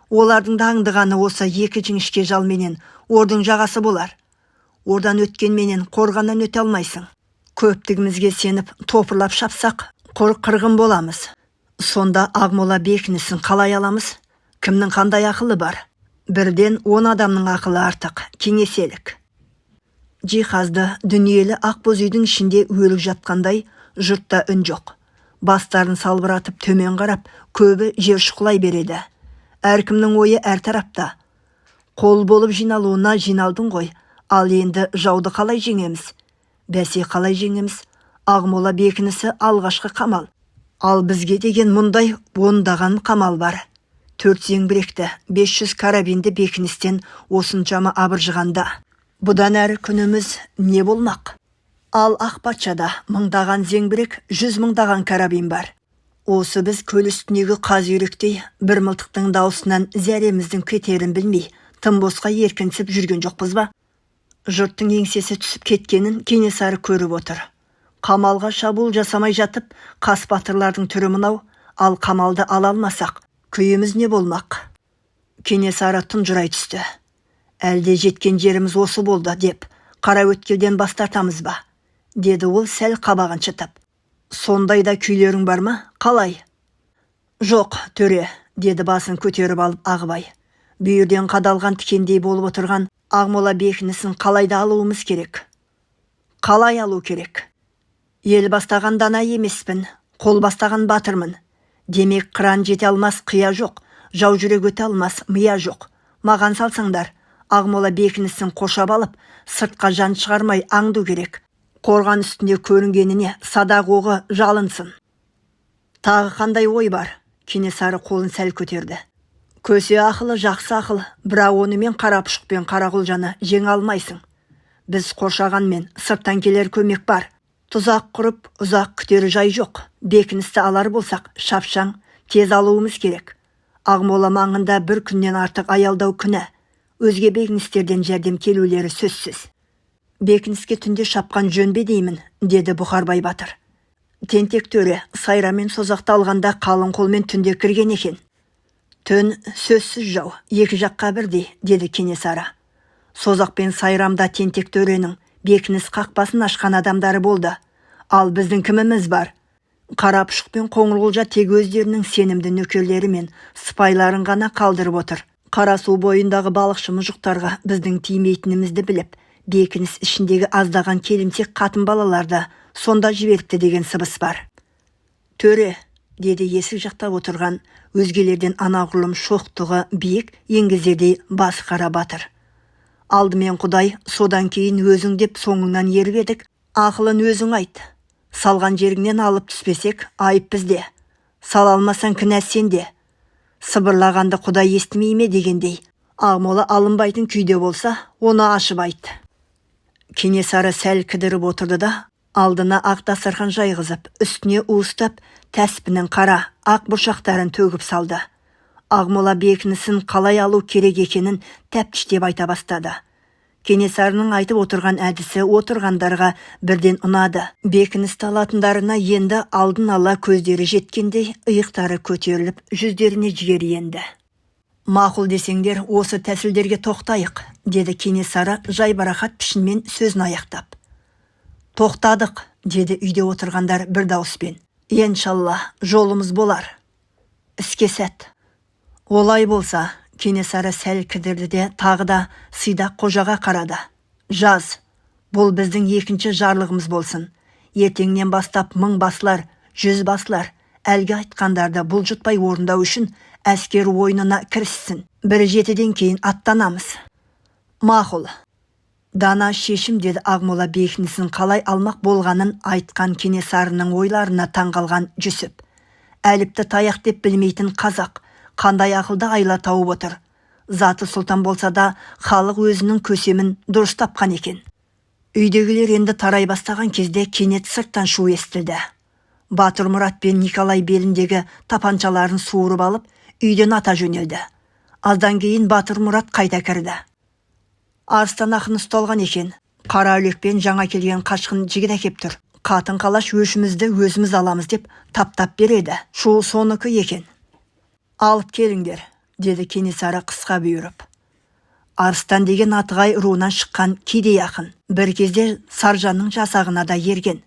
Олардың да аңдығаны осы екі жіңішке жал менен ордың жағасы болар. Ордан өткенменен қорғаннан өте алмайсың. Көптігімізге сеніп топырлап шапсақ, құр қырғын боламыз. Сонда Ақмола бекінісін қалай аламыз? Кімнің қандай ақылы бар? Бірден 10 адамның ақылы артық. Кеңеселік. Жиһазды, дүниелі ақ боз үйдің ішінде өлік жатқандай жұртта үн жоқ. Бастарын салбыратып төмен қарап, көбі жер шұқылай береді. Әркімнің ойы әр тарапта. Қол болып жиналуына жиналдың ғой, ал енді жауды қалай жеңеміз? Бәсе, қалай жеңеміз? Ақмола бекінісі алғашқы қамал. Ал бізге деген мұндай ондаған қамал бар. 4 зеңбіректі, 500 карабинді бекіністен осыншама абыржығанда, бұдан әрі күніміз не болмақ? Ал ақ патшада мыңдаған зеңбірек, 100 мыңдаған карабин бар. Осы біз көл үстіндегі қаз үйректей бір мылтықтың даусынан зәреміздің кетерін білмей, тым босқа еркінсіп жүрген жоқпыз ба? Жұрттың еңсесі түсіп кеткенін Кенесары көріп отыр. Қамалға шабуыл жасамай жатып, қас батырлардың түрі мынау, ал қамалды ала алмасақ, күйіміз не болмақ? Кенесары тұнжырай түсті. Әлде жеткен жеріміз осы болды деп, Қараөткелден бас тартамыз ба? Деді ол сәл қабағын шытып. Сондай да күйлерің бар ма? Қалай? Жоқ, төре, деді басын көтеріп алып Ағыбай. Бүйірден қадалған тікендей болып отырған Ақмола бекінісін қалай да алуымыз керек. Қалай алу керек? Ел бастаған дана емеспін, қол бастаған батырмын. Демек, қыран жете алмас қия жоқ, жау жүрек өте алмас мия жоқ. Маған салсаңдар, Ақмола бекінісін қоршап алып, сыртқа жан шығармай аңду керек. Қорған үстінде көрінгеніне садақ оғы жалынсын. Тағы қандай ой бар? Кенесары қолын сәл көтерді. Көсе ақылы жақсы ақыл, бірақ онымен Қарапұшық пен Қарақұлжаны жеңе алмайсың. Біз қоршағанмен сырттан келер көмек бар. Тұзақ құрып, ұзақ күтер жай жоқ. Бекіністі алар болсақ, шапшаң, тез алуымыз керек. Ақмола маңында бір күннен артық аялдау күнә. Өзге бекіністерден жәрдем келулері сөзсіз. Бекініске түнде шапқан жөн бе деймін, деді Бұқарбай батыр. Тентек төре Сайрам мен Созақты алғанда қалың қолмен түнде кірген екен. Түн сөзсіз жау, екі жаққа бірдей, деді Кенесары. Созақ пен Сайрамда Тентек төренің бекініс қақпасын ашқан адамдары болды. Ал біздің кіміміз бар? Қарапұшық пен Қоңырқұлжа тек өздерінің сенімді нөкерлері мен сыпайларын ғана қалдырып отыр. Қарасу бойындағы балықшы мұжықтарға біздің тимейтінімізді біліп, бекініс ішіндегі аздаған келімсек қатын балаларды сонда жіберіпті деген сыбыс бар. Төре, деді есік жақта отырған өзгелерден анағұрлым шоқтығы биік еңгезердей бас қара батыр. Алдымен Құдай, содан кейін өзің деп соңыңнан еріп едік, ақылын өзің айт. Салған жеріңнен алып түспесек, айып бізде. Сала алмасаң кінә сенде. Сыбырлағанды Құдай естімей ме дегендей, Ақмола алынбайтын күйде болса, оны ашып айт. Кенесары сәл кідіріп отырды да, алдына ақ дастархан жайғызып, үстіне уыстап, тәспінің қара, ақ бұршақтарын төгіп салды. Ақмола бекінісін қалай алу керек екенін тәптіштеп айта бастады. Кенесарының айтып отырған әдісі отырғандарға бірден ұнады. Бекіністі алатындарына енді алдын ала көздері жеткендей, иықтары көтеріліп, жүздеріне жігер енді. Мақұл десеңдер, осы тәсілдерге тоқтайық, деді Кенесары жайбарақат пішінмен сөзін аяқтап. Тоқтадық, деді үйде отырғандар бір дауыспен. Еншалла, жолымыз болар. Іске сәт. Олай болса, Кенесары сәл кідірді де тағы да Сидақ қожаға қарады. Жаз, бұл біздің екінші жарлығымыз болсын. Ертеңнен бастап 1000 басылар, 100 басылар, әлгі айтқандарды бұлжытпай орындау үшін әскер ойынына кіріссін. 1-7-ден кейін аттанамыз. Мақұл. Дана шешім, деді Ақмола бекінісін қалай алмақ болғанын айтқан Кенесарының ойларына таңғалған Жүсіп. Әліпті таяқ деп білмейтін қазақ қандай ақылды айла тауып отыр. Заты сұлтан болса да, халық өзінің көсемін дұрыс тапқан екен. Үйдегілер енді тарай бастаған кезде кенет сырттан шу естілді. Батыр Мұрат пен Николай беліндегі тапаншаларын суырып алып, үйден ата жөнелді. Аздан кейін Батыр Мұрат қайта кірді. Арыстан ақын ұсталған екен. Қара үлекпен жаңа келген қашқын жігіт әкеп тұр. Қатын қалаш өшімізді өзіміз аламыз деп таптап береді. Шу соныкі екен. Алып келіңдер, деді Кенесары қысқа бұйырып. Арыстан деген Атығай руынан шыққан кедей ақын. Бір кезде Саржанның жасағына да ерген.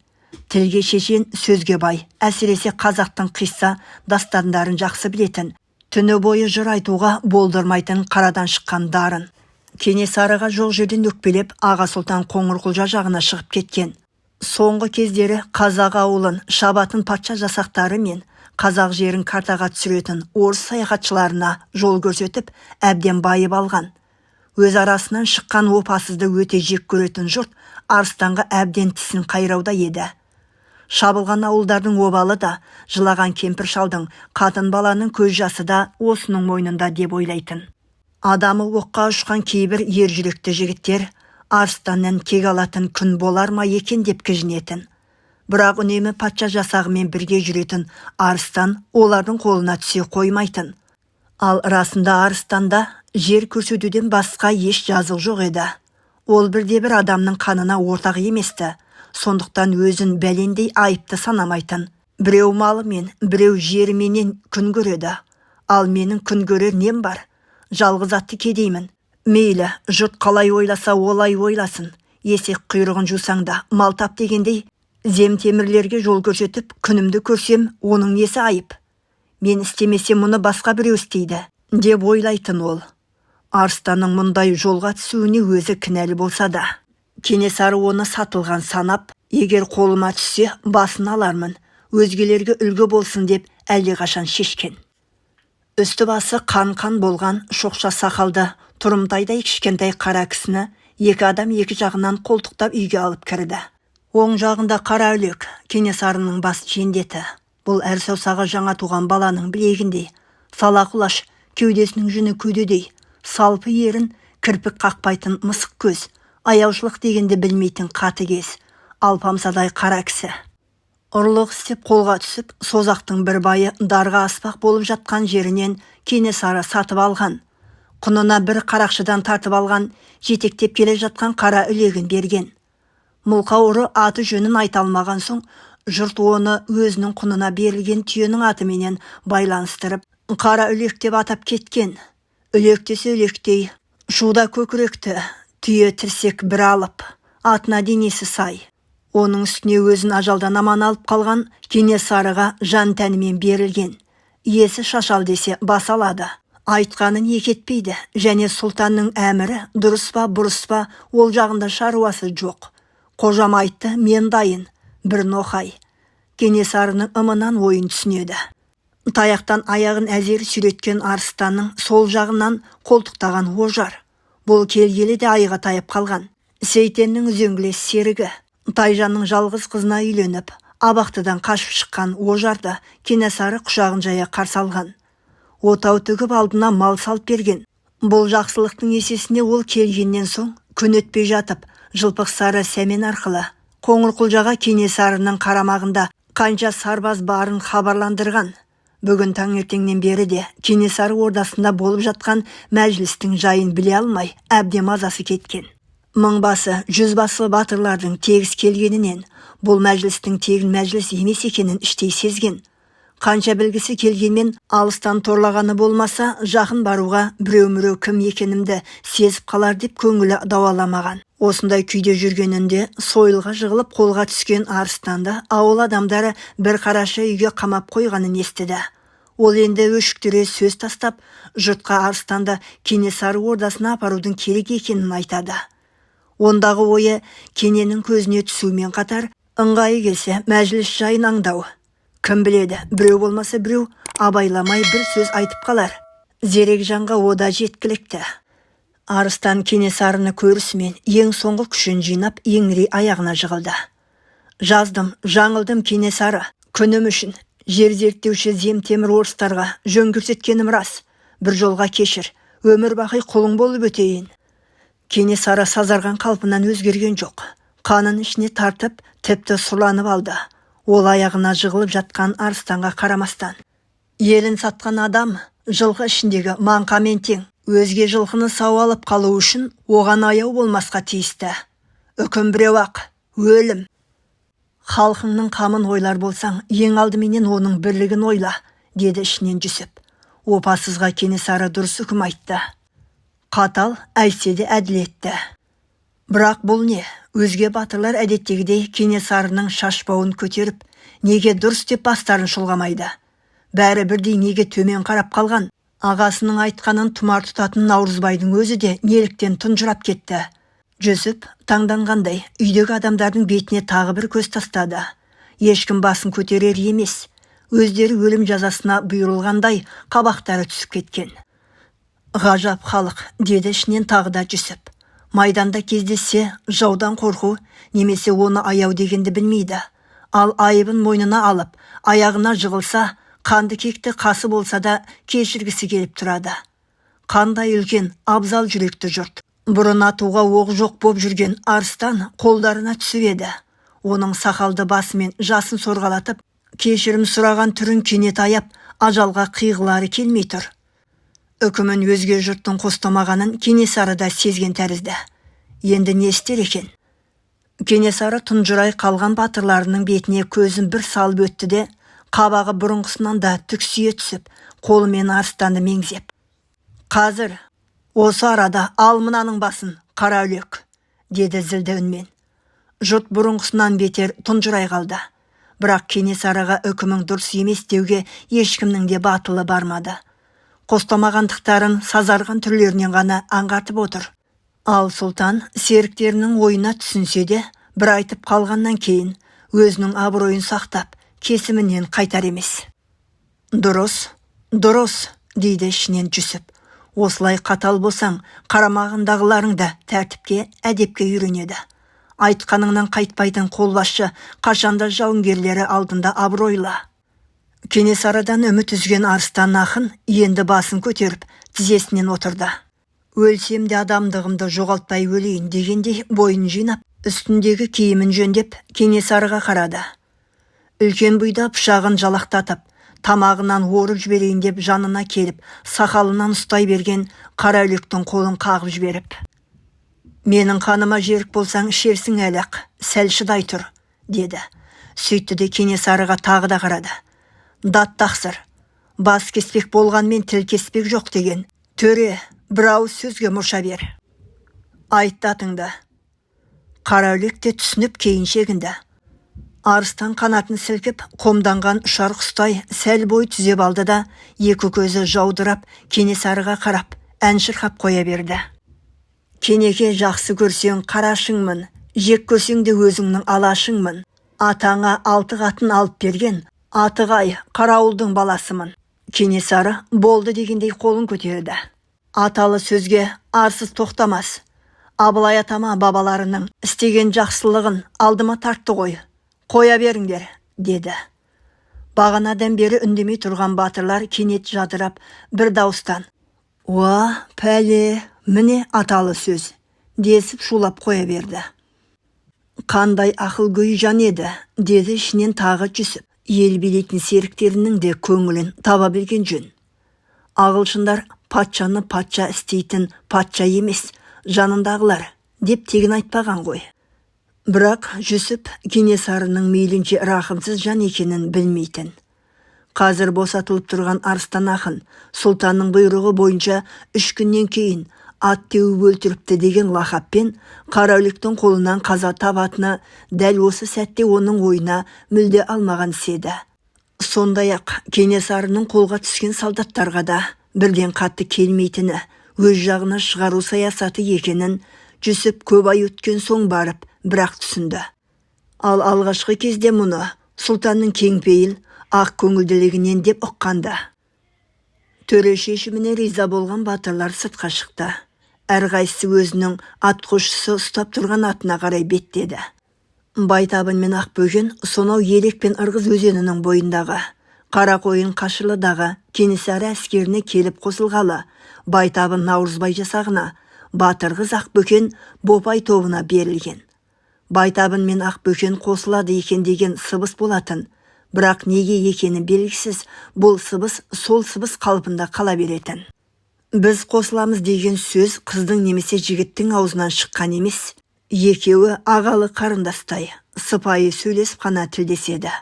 Тілге шешен, сөзге бай, әсіресе қазақтың қисса дастандарын жақсы білетін, түні бойы жыр айтуға болдырмайтын қарадан шыққан дарын. Кенесарыға жоқ жерден өкпелеп, аға сұлтан Қоңырқұлжа жағына шығып кеткен. Соңғы кездері қазақ ауылын шабатын патша жасақтары мен қазақ жерін картаға түсіретін орыс саяхатшыларына жол көрсетіп, әбден байып алған. Өз арасынан шыққан опасызды өте жек көретін жұрт Арыстанға әбден тісін қайрауда еді. Шабылған ауылдардың обалы да, жылаған кемпір шалдың, қатын баланың көз жасы да осының мойнында деп ойлайтын. Адамы оққа ұшқан кейбір ер жүректі жігіттер арыстаннан кек алатын күн болар ма екен деп кіжінетін. Бірақ үнемі патша жасағымен бірге жүретін арыстан олардың қолына түсе қоймайтын. Ал расында арыстанда жер көрсетуден басқа еш жазық жоқ еді. Ол бірде-бір адамның қанына ортақ еместі. Сондықтан өзін бәлендей айыпты санамайтын. Біреу малымен, біреу жеріменен күн көреді. Ал менің күн көрер нем бар? Жалғыз атты кедеймін. Мейлі, жұрт қалай ойласа олай ойласын. Есек құйрығын жусаң да мал тап дегендей, земтемірлерге жол көрсетіп, күнімді көрсем, оның несі айып? Мен істемесем мұны басқа біреу істейді, деп ойлайтын ол. Арыстанның мұндай жолға түсуіне өзі кінәлі болса да, Кенесары оны сатылған санап, егер қолыма түссе, басын алармын, өзгелерге үлгі болсын деп әлдеқашан шешкен. Үсті-басы қан-қан болған шоқша сақалды, тұрымтайдай кішкентай қара кісіні екі адам екі жағынан қолтықтап үйге алып кірді. Оң жағында қара үлек, Кенесарының бас жендеті. Бұл әр саусағы жаңа туған баланың білегіндей, сала құлаш, кеудесінің жүні көдедей, салпы ерін, кірпік қақпайтын мысық көз, аяушылық дегенді білмейтін қатыгез, алпамсадай қара кісі. Ұрлық істеп қолға түсіп, Созақтың бір байы дарға аспақ болып жатқан жерінен Кенесары сатып алған. Құнына бір қарақшыдан тартып алған, жетектеп келе жатқан қара үлегін берген. Мылқау ұры аты жөнін айта алмаған соң, жұрт оны өзінің құнына берілген түйенің атыменен байланыстырып, қара үлек деп атап кеткен. Үлек десе үлектей, шуда көкіректі, түйе тірсек бір алып, атына денесі сай. Оның үстіне өзін ажалдан аман алып қалған Кенесарыға жан тәнімен берілген. Иесі шашал десе бас алады. Айтқанын екі етпейді, және сұлтанның әмірі дұрыс па, бұрыс па, ол жағында шаруасы жоқ. Қожам айтты, мен дайын, бір ноқай. Кенесарының ымынан ойын түсінеді. Таяқтан аяғын әзер сүйреткен арыстанның сол жағынан қолтықтаған Ожар. Бұл келгелі де айға тайып қалған. Сейтеннің үзеңгілес серігі. Тайжанның жалғыз қызына үйленіп, абақтыдан қашып шыққан Ожарды Кенесары құшағын жая қарсы алған. Отау тігіп алдына мал салып берген. Бұл жақсылықтың есесіне ол келгеннен соң күн өтпей жатып, Жылпықсары Сәмен арқылы Қоңырқұлжаға Кенесарының қарамағында қанша сарбаз барын хабарландырған. Бүгін таңертеңнен бері де Кенесары ордасында болып жатқан мәжілістің жайын біле алмай, әбден мазасы кеткен. Мыңбасы, жүзбасы батырлардың тегіс келгенінен бұл мәжілістің тегін мәжіліс емес екенін іштей сезген. Қанша білгісі келгенмен алыстан торлағаны болмаса, жақын баруға біреу-міреу кім екенімді сезіп қалар деп көңілі дауаламаған. Осындай күйде жүргенінде сойылға жығылып қолға түскен арыстанды ауыл адамдары бір қараша үйге қамап қойғанын естіді. Ол енді өшіктіре сөз тастап, жұртқа арыстанды Кенесары ордасына апарудың керек екенін айтады. Ондағы ойы Кененің көзіне түсумен қатар, ыңғайы келсе мәжіліс жайын аңдау. Кім біледі, біреу болмаса біреу абайламай бір сөз айтып қалар. Зерек жанға о да жеткілікті. Арыстан Кенесарыны көрісімен ең соңғы күшін жинап, еңірей аяғына жығылды. Жаздым, жаңылдым Кенесары, күнім үшін жер зерттеуші земтемір орыстарға жөн көрсеткенім рас. Бір жолға кешір, өмір бақи құлың болып өтейін. Кенесары сазарған қалпынан өзгерген жоқ. Қанын ішіне тартып, тіпті сұрланып алды. Ол аяғына жығылып жатқан арыстанға қарамастан. Елін сатқан адам жылқы ішіндегі маңқамен тең, өзге жылқыны сау алып қалу үшін оған аяу болмасқа тиісті. Үкім біреу-ақ, өлім. Халқыңның қамын ойлар болсаң, ең алдыменен оның бірлігін ойла, деді ішінен Жүсіп. Опасызға Кенесары дұрыс үкім айтты. Қатал, әйтсе де әділетті. Бірақ бұл не? Өзге батырлар әдеттегідей Кенесарының шашбауын көтеріп, неге дұрыс деп бастарын шұлғамайды? Бәрі бірдей неге төмен қарап қалған? Ағасының айтқанын тұмар тұтатын Наурызбайдың өзі де неліктен тұнжырап кетті? Жүсіп таңданғандай үйдегі адамдардың бетіне тағы бір көз тастады. Ешкім басын көтерер емес. Өздері өлім жазасына бұйырылғандай қабақтары түсіп кеткен. Ғажап халық, деді ішінен тағы да Жүсіп. Майданда кездессе, жаудан қорқу немесе оны аяу дегенді білмейді. Ал айыбын мойнына алып, аяғына жығылса, қанды кекті қасы болса да кешіргісі келіп тұрады. Қандай үлкен, абзал жүректі жұрт. Бұрын атуға оқ жоқ боп жүрген арыстан қолдарына түсіп еді. Оның сақалды басымен жасын сорғалатып, кешірім сұраған түрін кенет аяп, ажалға қиғылары келмей тұр. Үкімін өзге жұрттың қостамағанын Кенесары да сезген тәрізді. Енді не істер екен? Кенесары тұнжырай қалған батырларының бетіне көзін бір салып өтті де, қабағы бұрынғысынан да түксие түсіп, қолымен арыстанды меңзеп: «Қазір, осы арада ал мынаның басын, Қараүлек!» – деді зілді үнмен. Жұрт бұрынғысынан бетер тұнжырай қалды. Бірақ Кенесарыға үкімің дұрыс емес деуге ешкімнің де батылы бармады. Қостамағандықтарын сазарған түрлерінен ғана аңғартып отыр. Ал сұлтан серіктерінің ойына түсінсе де, бір айтып қалғаннан кейін өзінің абыройын сақтап, кесімінен қайтар емес. «Дұрыс, дұрыс», – дейді ішінен Жүсіп. «Осылай қатал болсаң, қарамағындағыларың да тәртіпке, әдепке үйренеді. Айтқаныңнан қайтпайтын қолбасшы қашанда жауынгерлері алдында абыройлы». Кенесарыдан үміт үзген арыстан ақын енді басын көтеріп, тізесінен отырды. Өлсем де адамдығымды жоғалтпай өлейін дегендей бойын жинап, үстіндегі киімін жөндеп, Кенесарыға қарады. Үлкен бұйда пышағын жалақтатып, тамағынан орып жіберейін деп жанына келіп, сақалынан ұстай берген Қараүлектің қолын қағып жіберіп: «Менің қаныма жерік болсаң, ішерсің әлі-ақ, сәл шыдай тұр», – деді. Сөйтті де Кенесарыға тағы да қарады. «Дат тақсыр, бас кеспек болғанмен тіл кеспек жоқ деген. Төре, бір ауыз сөзге мұрша бер. Айт датыңды». Қараүлек те түсініп кейін шегінді. Арыстан қанатын сілкіп, қомданған ұшар құстай сәл бой түзеп алды да, екі көзі жаудырап, Кенесарыға қарап, ән шырқап қоя берді. «Кенеке, жақсы көрсең, қарашыңмын, жек көрсең де өзіңнің алашыңмын. Атаңа алты қатын алып берген, атығай қарауылдың баласымын». Кенесары болды дегендей қолын көтерді. «Аталы сөзге арсыз тоқтамас. Абылай атама бабаларының істеген жақсылығын алдыма тартты ғой. Қоя беріңдер», – деді. Бағанадан бері үндемей тұрған батырлар кенет жадырап, бір дауыстан: «Уа, пәле, міне аталы сөз!» – десіп шулап қоя берді. «Қандай ақылгөй жан еді», – деді ішінен тағы Жүсіп. «Ел билейтін серіктерінің де көңілін таба білген жөн. Ағылшындар патшаны патша істейтін патша емес, жанындағылар деп тегін айтпаған ғой». Бірақ Жүсіп Кенесарының мейлінше рақымсыз жан екенін білмейтін. Қазір босатылып тұрған арыстан ақын сұлтанның бұйрығы бойынша 3 күннен кейін ат теуіп өлтіріпті деген лақаппен Қараүлектің қолынан қаза табатыны дәл осы сәтте оның ойына мүлде алмаған іс еді. Сондай-ақ Кенесарының қолға түскен солдаттарға да бірден қатты келмейтіні, өз жағына шығару саясаты екенін Жүсіп көп ай өткен соң барып бірақ түсінді. Ал алғашқы кезде мұны сұлтанның кеңпейіл, ақ көңілділігінен деп ұққанды. Төре шешіміне риза болған батырлар сыртқа шықты. Әрқайсысы өзінің атқосшысы ұстап тұрған атына қарай беттеді. Байтабын мен Ақбөкен сонау Елек пен Ырғыз өзенінің бойындағы Қарақойын Қашырлыдағы Кенесары әскеріне келіп қосылғалы Байтабын Наурызбай жасағына, батыр қыз Ақбөкен Бопай тобына берілген. Байтабын мен Ақбөкен қосылады екен деген сыбыс болатын, бірақ неге екені белгісіз, бұл сыбыс сол сыбыс қалпында қала беретін. Біз қосыламыз деген сөз қыздың немесе жігіттің аузынан шыққан емес. Екеуі ағалы қарындастай сыпайы сөйлесіп қана тілдеседі.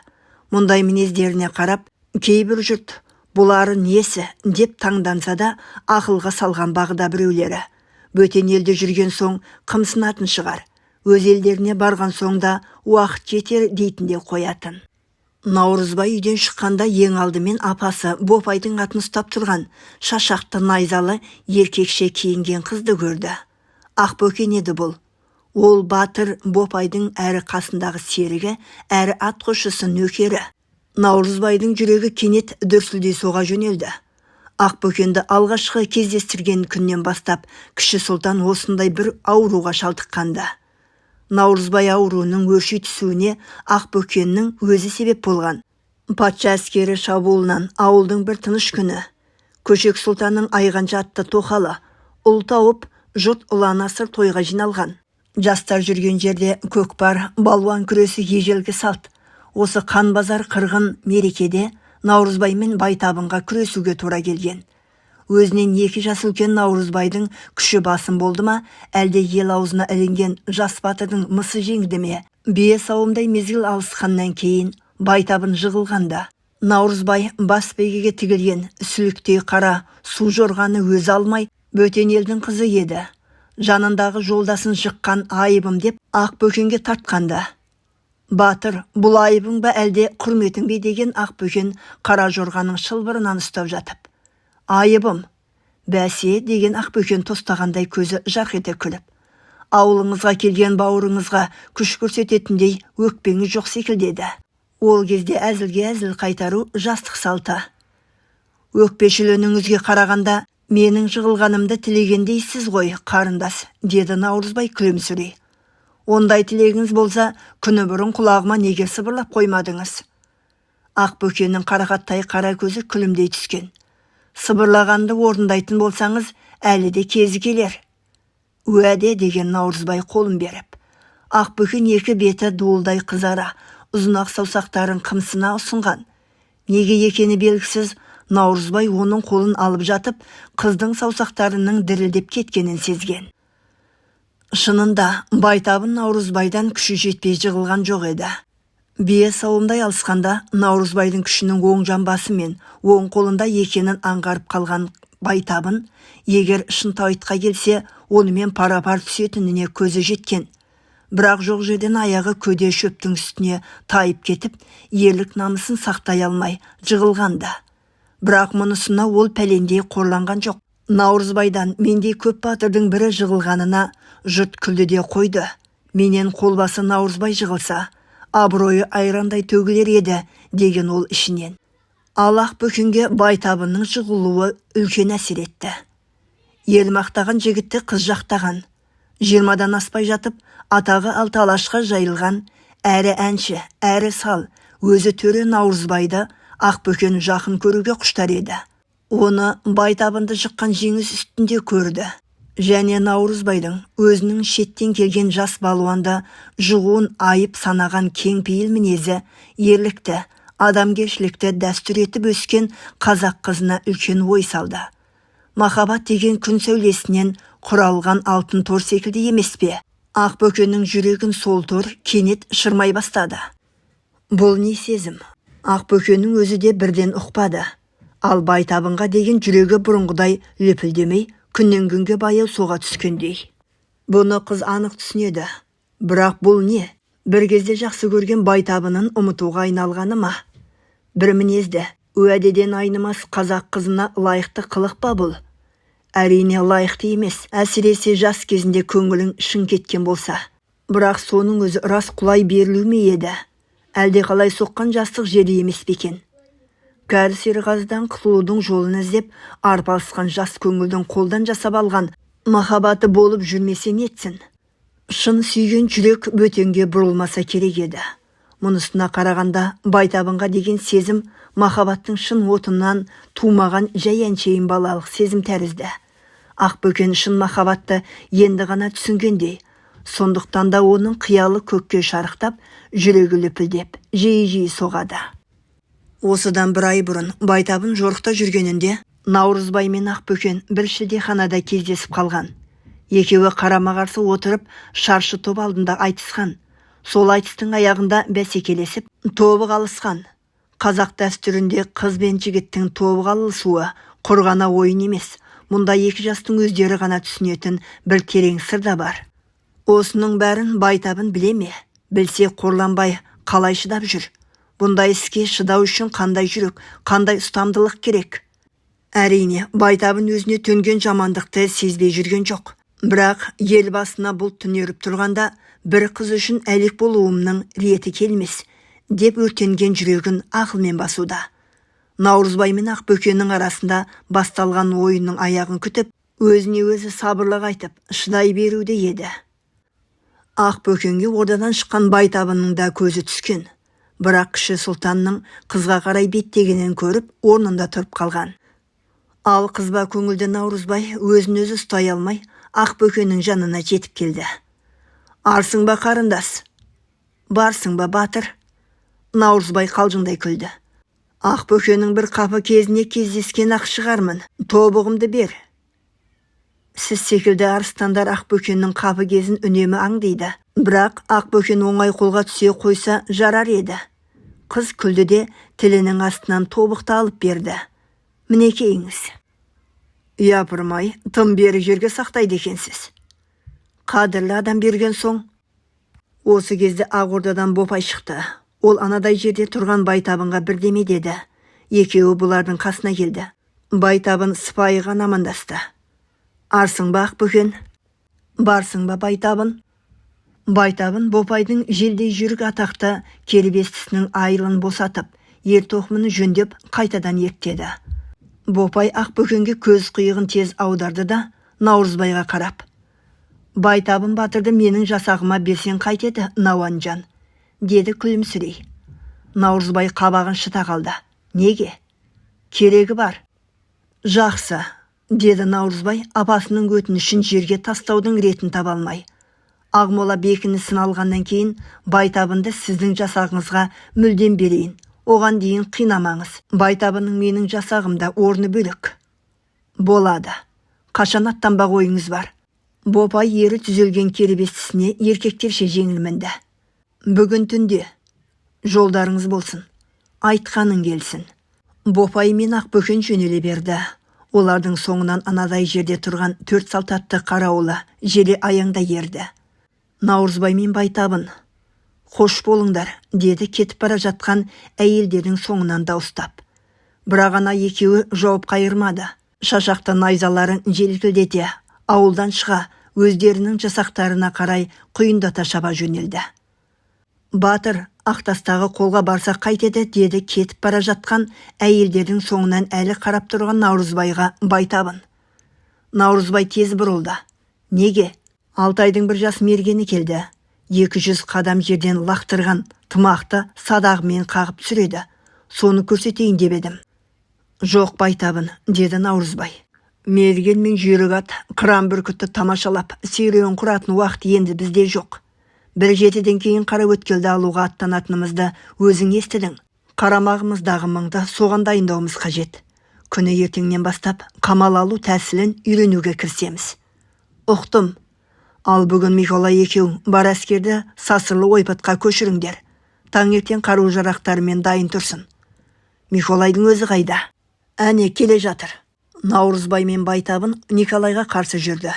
Мұндай мінездеріне қарап, кейбір жұрт бұлары несі деп таңданса да, ақылға салған бағда біреулері: бөтен елде жүрген соң қымсынатын шығар, өз елдеріне барған соң да уақыт жетер дейтін де қоятын. Наурызбай үйден шыққанда ең алдымен апасы Бопайдың атын ұстап тұрған шашақты найзалы еркекше киінген қызды көрді. Ақбөкен еді бұл. Ол батыр Бопайдың әрі қасындағы серігі, әрі атқосшысы, нөкері. Наурызбайдың жүрегі кенет дүрсілдей соға жөнелді. Ақбөкенді алғашқы кездестірген күннен бастап кіші сұлтан осындай бір ауруға шалдыққанды. Наурызбай ауруының өрши түсуіне Ақбөкеннің өзі себеп болған. Патша әскері шабуылынан ауылдың бір тыныш күні Көшек сұлтанның Айғанша атты тоқалы ұл тауып, жұрт ұлан-асыр тойға жиналған. Жастар жүрген жерде көкпар, балуан күресі ежелгі салт. Осы қан базар қырғын мерекеде Наурызбай мен Байтабынға күресуге тура келген. Өзінен 2 жас үлкен Наурызбайдың күші басым болды ма, әлде ел аузына ілінген жас батырдың мысы жеңді ме? Бие сауымдай мезгіл алысқаннан кейін Байтабын жығылғанда Наурызбай бас бәйгеге тігілген сүліктей қара су жорғаны өзі алмай, бөтен елдің қызы еді. Жанындағы жолдасын жыққан айыбым деп Ақбөкенге тартқанда. Батыр, бұл айыбың ба әлде құрметің бе деген Ақбөкен қара жорғаның шылбырынан ұстап жатып. Айыбым, бәсе деген Ақбөкен тостағандай көзі жарқ ете күліп. Ауылыңызға келген бауырыңызға күш көрсететіндей өкпеңіз жоқ секілді еді. Ол кезде әзілге әзіл қайтару жастық салты. Өкпешіл үніңізге қарағанда менің жығылғанымды тілегендейсіз ғой, қарындас, деді Наурызбай күлімсірей. Ондай тілегіңіз болса, күні бұрын құлағыма неге сыбырлап қоймадыңыз? Ақбөкеннің қарақаттай қара көзі күлімдей түскен. Сыбырлағанды орындайтын болсаңыз, әлі де кезі келер. Уәде, деген Наурызбай қолын беріп. Ақбөкен екі беті дуылдай қызара, ұзын ақ саусақтарын қымсына ұсынған. Неге екені белгісіз, Наурызбай оның қолын алып жатып, қыздың саусақтарының дірілдеп кеткенін сезген. Шынында, Байтабын Наурызбайдан күші жетпей жығылған жоқ еді. Бие сауымдай алысқанда Наурызбайдың күшінің оң жамбасы мен оң қолында екенін аңғарып қалған Байтабын, егер шынтуайтқа келсе, онымен пара-пар түсетініне көзі жеткен. Бірақ жоқ жерден аяғы көде шөптің үстіне тайып кетіп, ерлік намысын сақтай алмай жығылғанда. Бірақ мұнысына ол пәлендей қорланған жоқ. Наурызбайдан мендей көп батырдың бірі жығылғанына жұрт күлді де қойды. Менен қолбасы Наурызбай жығылса, абыройы айрандай төгілер еді, деген ол ішінен. Ал Ақбөкенге Байтабынның жығылуы үлкен әсер етті. Ел мақтаған жігітті қыз жақтаған. 20-дан аспай жатып, атағы алты алашқа жайылған, әрі әнші, әрі сал, өзі төре Наурызбайды Ақбөкен жақын көруге құштар еді. Оны Байтабынды жыққан жеңіс үстінде көрді. Және Наурызбайдың өзінің шеттен келген жас балуанды жығуын айып санаған кең пейіл мінезі, ерлікті, адамгершілікті дәстүр етіп өскен қазақ қызына үлкен ой салды. Махаббат деген күн сәулесінен құралған алтын тор секілді емес пе? Ақбөкеннің жүрегін сол тор кенет шырмай бастады. Бұл не сезім? Ақбөкеннің өзі де бірден ұқпады. Ал Байтабынға деген жүрегі бұрынғыдай лүпілдемей, күннен күнге баяу соға түскендей. Бұны қыз анық түсінеді. Бірақ бұл не? Бір кезде жақсы көрген Байтабынын ұмытуға айналғаны ма? Бір мінезді, уәдеден айнымас қазақ қызына лайықты қылық па бұл? Әрине лайықты емес, әсіресе жас кезінде көңілің шын кеткен болса. Бірақ соның өзі рас құлай берілу ме еді? Әлде қалай соққан жастық желі емес пе екен? Кәрі Серғазыдан құтылудың жолын іздеп, арпалысқан жас көңілдің қолдан жасап алған махаббаты болып жүрмесе нетсін? Шын сүйген жүрек бөтенге бұрылмаса керек еді. Мұнысына қарағанда Байтабынға деген сезім махаббаттың шын отынан тумаған жай әншейін балалық сезім тәрізді. Ақбөкен шын махаббатты енді ғана түсінгендей, сондықтан да оның қиялы көкке шарықтап, жүрегі лүпілдеп, жиі-жиі соғады. Осыдан бір ай бұрын Байтабын жорықта жүргенінде Наурызбай мен Ақбөкен бір шілдеханада кездесіп қалған. Екеуі қарама-қарсы отырып, шаршы топ алдында айтысқан. Сол айтыстың аяғында бәсекелесіп, тобық алысқан. Қазақ дәстүрінде қыз бен жігіттің тобық алысуы құр ғана ойын емес. Мұнда екі жастың өздері ғана түсінетін бір терең сыр да бар. Осының бәрін Байтабын біле ме? Білсе қорланбай қалай шыдап жүр? Бұндай іске шыдау үшін қандай жүрек, қандай ұстамдылық керек? Әрине, Байтабын өзіне төнген жамандықты сезбей жүрген жоқ. Бірақ ел басына бұлт түнеріп тұрғанда бір қыз үшін әлек болуымның реті келмес, деп өртенген жүрегін ақылмен басуда. Наурызбай мен Ақбөкеннің арасында басталған ойынның аяғын күтіп, өзіне өзі сабырлық айтып, шыдай беруде еді. Ақбөкенге ордадан шыққан Байтабынның да көзі түскен. Бірақ кіші сұлтанның қызға қарай беттегенін көріп, орнында тұрып қалған. Ал қызба көңілді Наурызбай өзін өзі ұстай алмай, Ақбөкеннің жанына жетіп келді. «Арсың ба, қарындас? Барсың ба, батыр?» Наурызбай қалжыңдай күлді. «Ақбөкеннің бір қапы кезіне кездескен ақ шығармын. Тобығымды бер». Сіз секілді арыстандар Ақбөкеннің қапы кезін үнемі аңдиды. Бірақ Ақбөкен оңай қолға түсе қойса жарар еді. Қыз күлді де, тілінің астынан тобықты алып берді. «Мінекейіңіз». «Япырмай, тым бері жерге сақтайды екенсіз». «Қадірлі адам берген соң». Осы кезде ақ ордадан Бопай шықты. Ол анадай жерде тұрған Байтабынға бірдеме деді. Екеуі бұлардың қасына келді. Байтабын сыпайы ғана амандасты. «Арсың ба, Ақбөкен? Барсың ба, Байтабын?» Байтабын Бопайдың желдей жүйрік атақты кербестісінің айылын босатып, ер тоқымын жөндеп, қайтадан ерттеді. Бопай Ақбөкенге көз қиығын тез аударды да, Наурызбайға қарап: «Байтабын батырды менің жасағыма берсең қайтеді, Науанжан?» – деді күлімсірей. Наурызбай қабағын шыта қалды. «Неге?» «Керегі бар». «Жақсы», – деді Наурызбай апасының өтінішін жерге тастаудың ретін таба алмай. «Ақмола бекінісін алғаннан кейін Байтабынды сіздің жасағыңызға мүлдем берейін. Оған дейін қинамаңыз. Байтабынның менің жасағымда орны бөлек». «Болады. Қашан аттанбақ ойыңыз бар?» Бопай ері түзелген кербестісіне еркектерше жеңіл мінді. «Бүгін түнде». «Жолдарыңыз болсын». «Айтқаның келсін». Бопай мен Ақбөкен жөнеле берді. Олардың соңынан анадай жерде тұрған төрт салт атты қарауылы желе аяңдай ерді. Наурызбай мен Байтабын: «Қош болыңдар», – деді кетіп бара жатқан әйелдердің соңынан дауыстап. Бірақ ана екеуі жауап қайырмады. Шашақты найзаларын желкілдете ауылдан шыға, өздерінің жасақтарына қарай құйындата шаба жөнелді. «Батыр, Ақтастағы қолға барсақ қайтеді?» – деді кетіп бара жатқан әйелдердің соңынан әлі қарап тұрған Наурызбайға Байтабын. Наурызбай тез бұрылды. «Неге?» «Алтайдың бір жас мергені келді. 200 қадам жерден лақтырған тымақты садағымен қағып түсіреді. Соны көрсетейін деп едім». «Жоқ, Байтабын», – деді Наурызбай. «Мерген мен жүйрік ат, қыран бүркітті тамашалап, серуен құратын уақыт енді бізде жоқ. Бір жетіден кейін Қараөткелді алуға аттанатынымызды өзің естідің. Қарамағымыздағы мыңды соған дайындауымыз қажет. Күні ертеңнен бастап қамал алу тәсілін үйренуге кірісеміз». «Ұқтым. Ал бүгін Миколай екеуің бар әскерді Сасырлы ойпатқа көшіріңдер. Таңертең қару жарақтарымен дайын тұрсын». «Миколайдың өзі қайда?» «Әне, келе жатыр». Наурызбай мен Байтабын Николайға қарсы жүрді.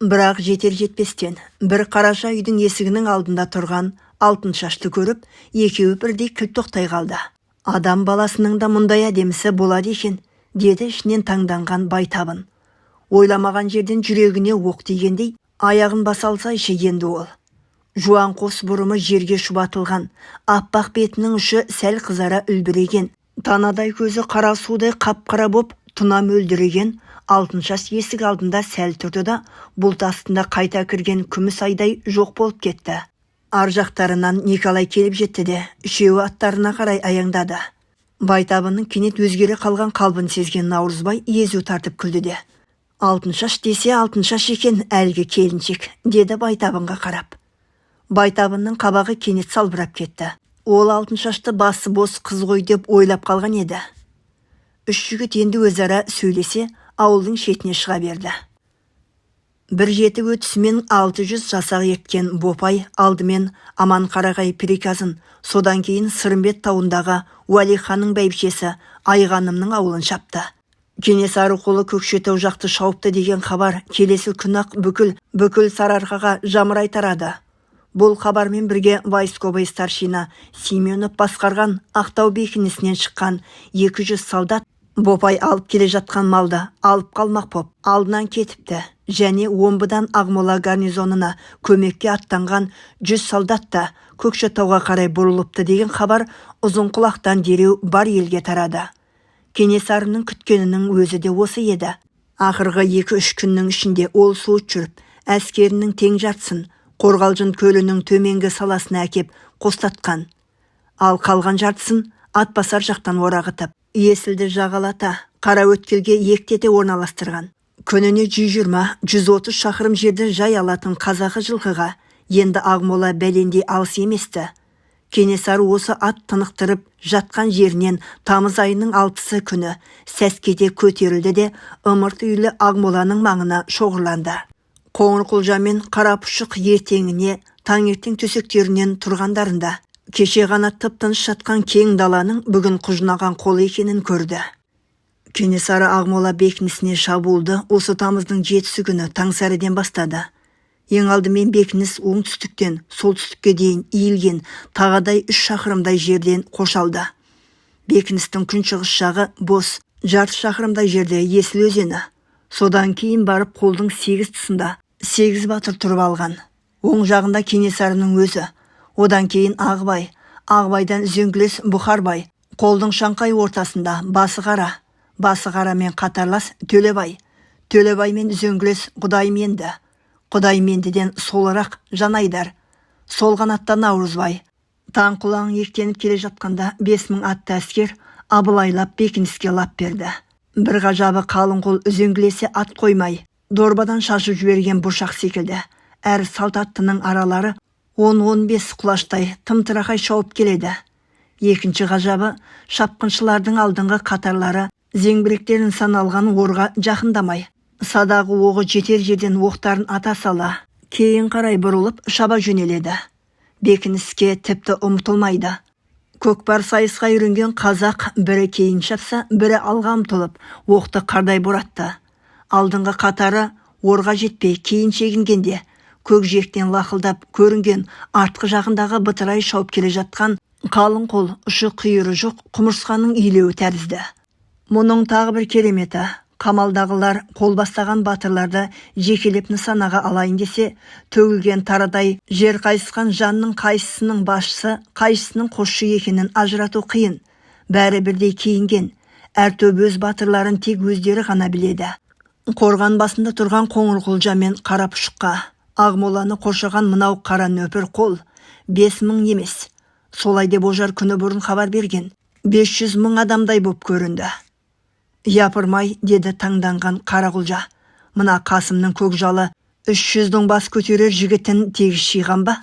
Бірақ жетер жетпестен бір қараша үйдің есігінің алдында тұрған Алтыншашты көріп, екеуі бірдей кілт тоқтай қалды. «Адам баласының да мұндай әдемісі болады екен», – деді ішінен таңданған Байтабын. Ойламаған жерден жүрегіне оқ тигендей, аяғын баса алсайшы енді ол. Жуан қос бұрымы жерге шұбатылған, аппақ бетінің ұшы сәл қызара үлбіреген, танадай көзі қара судай қап-қара боп тұна мөлдіреген Алтыншаш есік алдында сәл тұрды да, бұлт астында қайта кірген күміс айдай жоқ болып кетті. Ар жақтарынан Николай келіп жетті де, үшеуі аттарына қарай аяңдады. Байтабынның кенет өзгере қалған қалпын сезген Наурызбай езу тартып күлді де: «Алтыншаш десе Алтыншаш екен әлгі келіншек», – деді Байтабынға қарап. Байтабынның қабағы кенет салбырап кетті. Ол Алтыншашты басы бос қыз ғой деп ойлап қалған еді. Үш жігіт енді өзара сөйлесе ауылдың шетіне шыға берді. Бір жеті өтісімен 600 жасақ ерткен Бопай алдымен Аманқарағай приказын, содан кейін Сырымбет тауындағы Уәлиханның бәйбішесі Айғанымның ауылын шапты. Кенесары қолы Көкшетау жақты шауыпты деген хабар келесі күні-ақ бүкіл Сарыарқаға жамырай тарады. Бұл хабармен бірге войсковой старшина Семенов басқарған Ақтау бекінісінен шыққан 200 солдат Бопай алып келе жатқан малды алып қалмақ боп алдынан кетіпті және Омбыдан Ақмола гарнизонына көмекке аттанған 100 солдат та Көкшетауға қарай бұрылыпты деген хабар Ұзынқұлақтан дереу бар елге тарады. Кенесарының күткенінің өзі де осы еді. Ақырғы 2-3 күннің ішінде ол суыт жүріп, әскерінің тең жартысын Қорғалжын көлінің төменгі саласына әкеп қостатқан. Ал қалған жартысын Атбасар жақтан орағытып, Есілді жағалата, Қараөткелге ектете орналастырған. Күніне 120-130 шақырым жерді жай алатын қазақы жылқыға енді Ақмола бәлендей алыс емес-ті. Кенесары осы ат тынықтырып жатқан жерінен тамыз айының 6-сы күні сәскеде көтерілді де ымырт үйлі Ақмоланың маңына шоғырланды. Қоңырқұлжа мен Қарапұшық ертеңіне таңертең төсектерінен тұрғандарында кеше ғана тып-тыныш жатқан кең даланың бүгін құжынаған қол екенін көрді. Кенесары Ақмола бекінісіне шабуылды осы тамыздың 7-сі күні таңсәріден бастады. Ең алдымен бекініс оңтүстіктен солтүстікке дейін иілген тағадай 3 шақырымдай жерден қоршалды. Бекіністің күншығыс жағы бос, жарты шақырымдай жерде Есіл өзені. Содан кейін барып қолдың 8 тұсында 8 батыр тұрып алған. Оң жағында Кенесарының өзі, одан кейін Ағыбай, Ағыбайдан үзеңгілес Бұхарбай, қолдың шаңқай ортасында Басығара, Басығарамен қатарлас Төлебай, Төлебаймен үзеңгілес Құдайменді, Құдаймендіден солырақ Жанайдар, сол қанатта Наурызбай. Таң құлаң ектеніп келе жатқанда 5000 атты әскер абылайлап бекініске лап берді. Бір ғажабы, қалың қол үзеңгілесе ат қоймай, дорбадан шашып жіберген бұршақ секілді. Әр салт аттының аралары 10-15 құлаштай тым-тырақай шауып келеді. Екінші ғажабы, шапқыншылардың алдыңғы қатарлары зеңбіректерін саналған орға жақындамай, садағы оғы жетер жерден оқтарын ата сала, кейін қарай бұрылып шаба жөнеледі. Бекініске тіпті ұмтылмайды. Көкпар сайысқа үйренген қазақ бірі кейін шапса, бірі алға ұмтылып, оқты қардай боратты. Алдыңғы қатары орға жетпей кейін шегінгенде, көкжиектен лақылдап көрінген артқы жағындағы бытырай шауып келе жатқан қалың қол ұшы қиыры жоқ құмырсқаның илеуі тәрізді. Мұның тағы бір кереметі, қамалдағылар қол бастаған батырларды жекелеп нысанаға алайын десе, төгілген тарадай жер қайысқан жанның қайсысының басшысы, қайсысының қосшы екенін ажырату қиын. Бәрі бірдей киінген, әр топ өз батырларын тек өздері ғана біледі. Қорған басында тұрған Қоңырқұлжа мен Қарапұшыққа Ақмоланы қоршаған мынау қара нөпір қол 5000 емес, солай деп Ожар күні бұрын хабар берген 500 мың адамдай боп көрінді. Япырмай, деді таңданған Қарақұлжа, мына Қасымның көкжалы 300-дің бас көтерер жігітін тегіс жиған ба?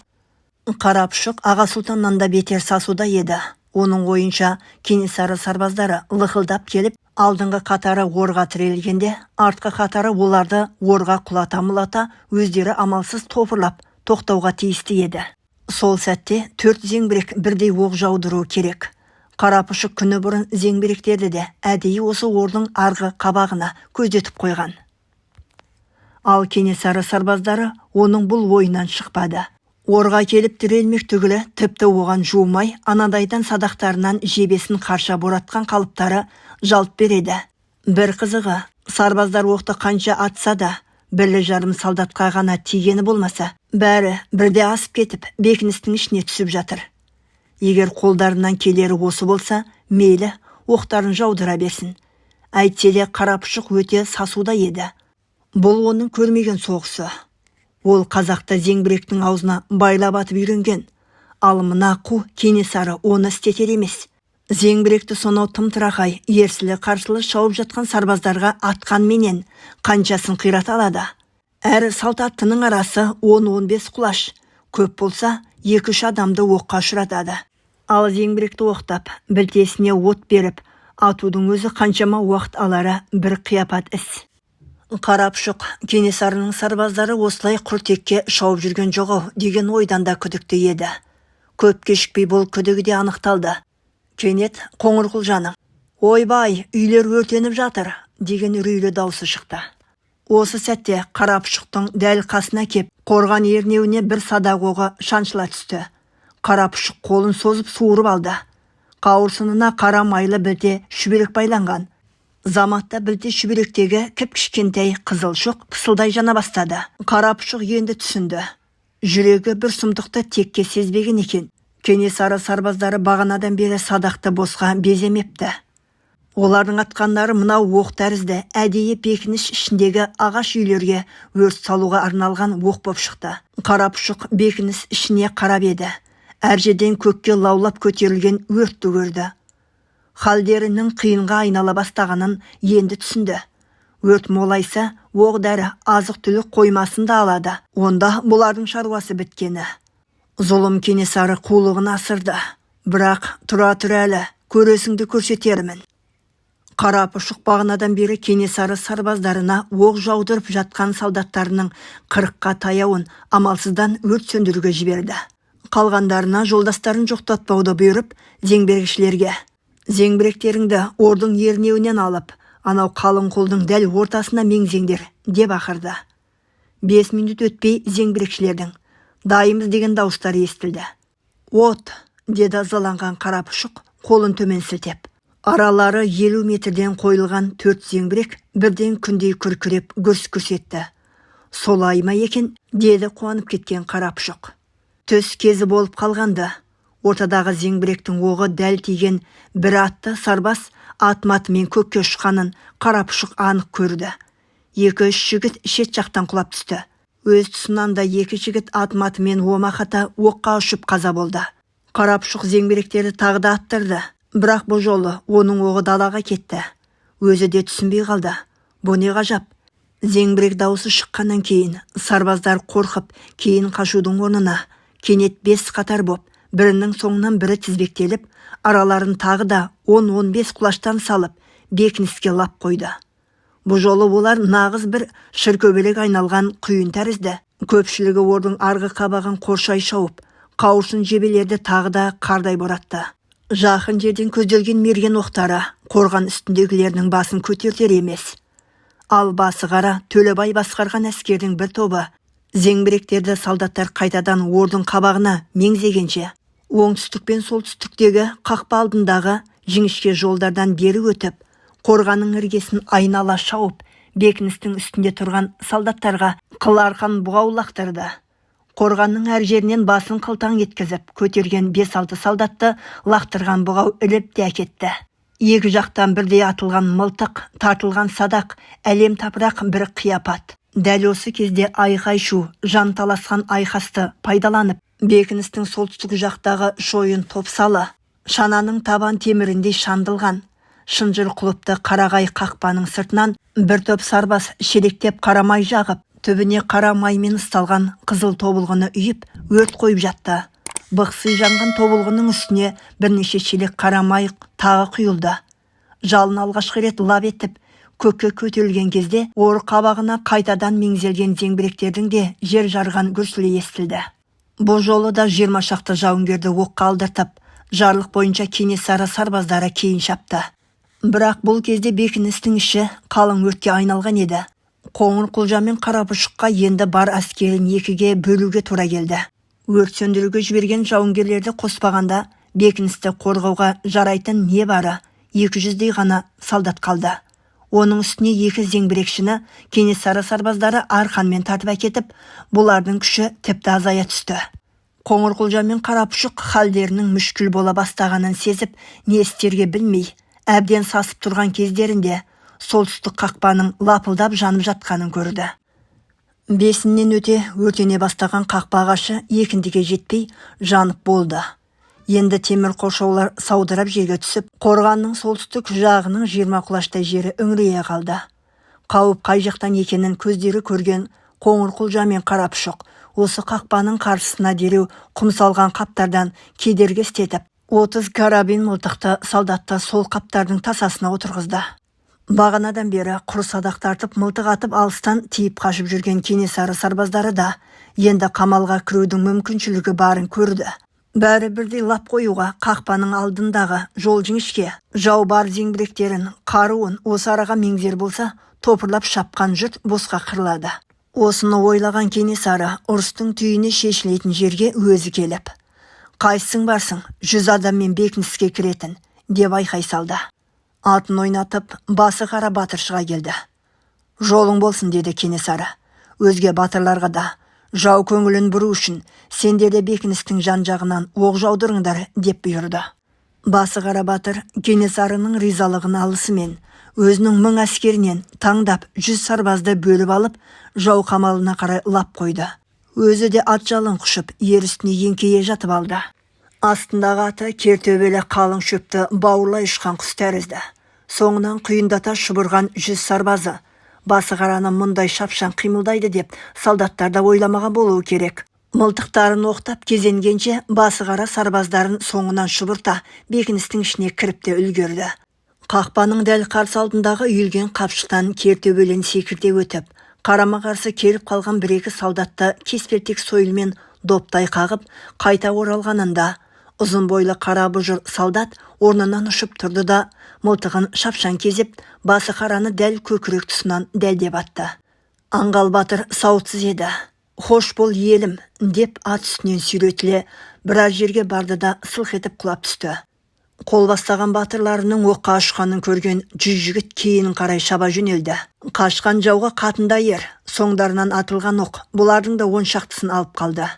Қарапұшық аға сұлтаннан да бетер сасуда еді. Оның ойынша, Кенесары сарбаздары лықылдап келіп, алдыңғы қатары орға тірелгенде, артқы қатары оларды орға құлата-мұлата өздері амалсыз топырлап тоқтауға тиісті еді. Сол сәтте 4 зеңбірек бірдей оқ жаудыруы керек. Қарапұшық күні бұрын зеңбіректерді де әдейі осы ордың арғы қабағына көздетіп қойған. Ал Кенесары сарбаздары оның бұл ойынан шықпады. Орға келіп тірелмек түгілі, тіпті оған жуымай, анадайдан садақтарынан жебесін қарша боратқан қалыптары жалт береді. Бір қызығы, сарбаздар оқты қанша атса да, 1,5 солдатқа ғана тигені болмаса, бәрі бірде асып кетіп, бекіністің ішіне түсіп жатыр. Егер қолдарынан келері осы болса, мейлі, оқтарын жаудыра берсін. Әйтсе де Қарапұшық өте сасуда еді. Бұл оның көрмеген соғысы. Ол қазақты зеңбіректің аузына байлап атып үйренген. Ал мына қу Кенесары оны істетер емес. Зеңбіректі сонау тым-тырақай, ерсілі-қарсылы шауып жатқан сарбаздарға атқанменен қаншасын қирата алады. Әр салт аттының арасы 10-15 құлаш, көп болса 2-3 адамды оққа ұшыратады. Ал зеңбіректі оқтап, білтесіне от беріп, атудың өзі қаншама уақыт алары бір қияпат іс. Қарапұшық Кенесарының сарбаздары осылай құртекке шауып жүрген жоқ-ау деген ойдан да күдікті еді. Көп кешікпей бұл күдігі де анықталды. Кенет Қоңырқұлжаның «Ойбай, үйлер өртеніп жатыр!» деген үрейлі даусы шықты. Осы сәтте Қарапұшықтың дәл қасына кеп, қорған ернеуіне бір садақ оғы шаншыла түсті. Қарапұшық қолын созып суырып алды. Қауырсынына қара майлы білте шүберек байланған. Заматта білте шүберектегі кіп-кішкентай қызыл шоқ пысылдай жана бастады. Қарапұшық енді түсінді. Жүрегі бір сұмдықты текке сезбеген екен. Кенесары сарбаздары бағанадан бері садақты босқа беземепті. Олардың атқандары мынау оқ тәрізді әдейі бекініс ішіндегі ағаш үйлерге өрт салуға арналған оқ боп шықты. Қарапұшық бекініс ішіне қарап еді, әр жерден көкке лаулап көтерілген өртті көрді. Халдерінің қиынға айнала бастағанын енді түсінді. Өрт молайса, оқ дәрі, азық-түлік қоймасын да алады. Онда бұлардың шаруасы біткені. Зұлым Кенесары қулығын асырды. Бірақ тұра тұр әлі, көресіңді көрсетермін. Қарапұшық бағанадан бері Кенесары сарбаздарына оқ жаудырып жатқан солдаттарының 40-қа таяуын амалсыздан өрт сөндіруге жіберді. Қалғандарына жолдастарын жоқтатпауды бұйырып, зеңбірекшілерге: «Зеңбіректеріңді ордың ернеуінен алып, анау қалың қолдың дәл ортасына меңзеңдер», деп ақырды. 5 минут өтпей зеңбірекшілердің «Дайынбыз» деген дауыстары естілді. «От!» деді ызаланған Қарапұшық қолын төмен сілтеп. Аралары 50 метрден қойылған 4 зеңбірек бірден күндей күркіреп гүрс-гүрс етті. «Солай ма екен?» деді қуанып кеткен Қарапұшық. Түс кезі болып қалғанды. Ортадағы зеңбіректің оғы дәл тиген бір атты сарбаз ат-матымен көкке ұшқанын Қарапұшық анық көрді. 2-3 жігіт шет жақтан құлап түсті. Өз тұсынан да 2 жігіт ат-матымен омақата оққа ұшып қаза болды. Қарапұшық зеңбіректерді тағы да аттырды. Бірақ бұл жолы оның оғы далаға кетті. Өзі де түсінбей қалды. Бұ не ғажап? Зеңбірек дауысы шыққаннан кейін сарбаздар қорқып кейін қашудың орнына кенет 5 қатар боп, бірінің соңынан бірі тізбектеліп, араларын тағы да 10-15 құлаштан салып, бекініске лап қойды. Бұл жолы олар нағыз бір шыркөбелек айналған құйын тәрізді. Көпшілігі ордың арғы қабағын қоршай шауып, қауырсын жебелерді тағы да қардай боратты. Жақын жерден көзделген мерген оқтары қорған үстіндегілерінің басын көтертер емес. Ал басы қара Төлебай басқарған әскердің бір тобы зеңбіректерді солдаттар қайтадан ордың қабағына меңзегенше, оңтүстік пен солтүстіктегі қақпа алдындағы жіңішке жолдардан бері өтіп, қорғанның іргесін айнала шауып, бекіністің үстінде тұрған солдаттарға қыл арқан бұғау лақтырды. Қорғанның әр жерінен басын қылтаң еткізіп көтерген 5-6 солдатты лақтырған бұғау іліп те әкетті. Екі жақтан бірдей атылған мылтық, тартылған садақ, әлем тапырақ бір қияпат. Дәл осы кезде айқай-шу, жан таласқан айқасты пайдаланып, бекіністің солтүстік жақтағы шойын топсалы, шананың табан теміріндей шандылған, шынжыр құлыпты қарағай қақпаның сыртынан бір топ сарбаз шелектеп қарамай жағып, түбіне қара маймен ысталған қызыл тобылғыны үйіп, өрт қойып жатты. Бықси жанған тобылғының үстіне бірнеше шелек қара май тағы құйылды. Жалын алғашқы рет лап етіп, көкке көтерілген кезде ор қабағына қайтадан меңзелген зеңбіректердің де жер жарған гүрсілі естілді. Бұл жолы да 20 шақты жауынгерді оққа алдыртып, жарлық бойынша Кенесары сарбаздары кейін шапты. Бірақ бұл кезде бекіністің іші қалың өртке айналған еді. Қоңырқұлжа мен Қарапұшыққа енді бар әскерін 2-ге бөлуге тура келді. Өрт сөндіруге жіберген жауынгерлерді қоспағанда бекіністі қорғауға жарайтын не бары 200-дей ғана солдат қалды. Оның үстіне 2 зеңбірекшіні Кенесары сарбаздары арқанмен тартып әкетіп, бұлардың күші тіпті азая түсті. Қоңырқұлжа мен Қарапұшық халдерінің мүшкіл бола бастағанын сезіп, не істерге білмей, әбден сасып тұрған кездерінде солтүстік қақпаның лапылдап жанып жатқанын көрді. 5-інен өте өртене бастаған қақпа ағашы екіндіге жетпей жанып болды. Енді темір қоршаулар саудырап жерге түсіп, қорғанның солтүстік жағының 20 құлаштай жері үңірейе қалды. Қауіп қай жақтан екенін көздері көрген Қоңырқұлжа мен Қарапұшық осы қақпаның қарсысына дереу құм салған қаптардан кедергі істетіп, 30 карабин мылтықты солдатты сол қаптардың тасасына отырғызды. Бағанадан бері құр садақ тартып, мылтық атып алыстан тиіп қашып жүрген Кенесары сарбаздары да енді қамалға кірудің мүмкіншілігі барын көрді. Бәрі бірдей лап қоюға қақпаның алдындағы жол жіңішке, жау бар зеңбіректерін, қаруын осы араға меңзер болса, топырлап шапқан жұрт босқа қырылады. Осыны ойлаған Кенесары ұрыстың түйіні шешілетін жерге өзі келіп, «Қайсың барсың, 100 адаммен бекініске кіретін», деп айқай салды. Атын ойнатып, басы қара батыр шыға келді. «Жолың болсын», деді Кенесары. «Өзге батырларға да жау көңілін бұру үшін сендер де бекіністің жан жағынан оқ жаудырыңдар», деп бұйырды. Басықара батыр Кенесарының ризалығын алысымен өзінің 1000 әскерінен таңдап 100 сарбазды бөліп алып, жау қамалына қарай лап қойды. Өзі де ат жалын құшып, ер үстіне еңкейе жатып алды. Астындағы аты кер төбелі қалың шөпті бауырлай ұшқан құс тәрізді. Соңынан құйындата шұбырған 100 сарбазы Басықараны мұндай шапшаң қимылдайды деп солдаттар да ойламаған болуы керек. Мылтықтарын оқтап кезенгенше Басықара сарбаздарын соңынан шұбырта бекіністің ішіне кіріп те үлгерді. Қақпаның дәл қарсы алдындағы үйілген қапшықтан кер төбелен секірте өтіп, қарама-қарсы келіп қалған бір-екі солдатты кеспелтек сойылмен доптай қағып, қайта оралғанында ұзын бойлы қара бұжыр солдат орнынан ұшып тұрды да, мылтығын шапшаң кезеп, Басықараны дәл көкірек тұсынан дәлдеп атты. Аңғал батыр сауытсыз еді. «Хош бол, елім!» деп ат үстінен сүйретіле біраз жерге барды да, сылқ етіп құлап түсті. Қол бастаған батырларының оққа ұшқанын көрген 100 жігіт кейін қарай шаба жөнелді. Қашқан жауға қатындай ер, соңдарынан атылған оқ бұлардың да 10 шақтысын алып қалды.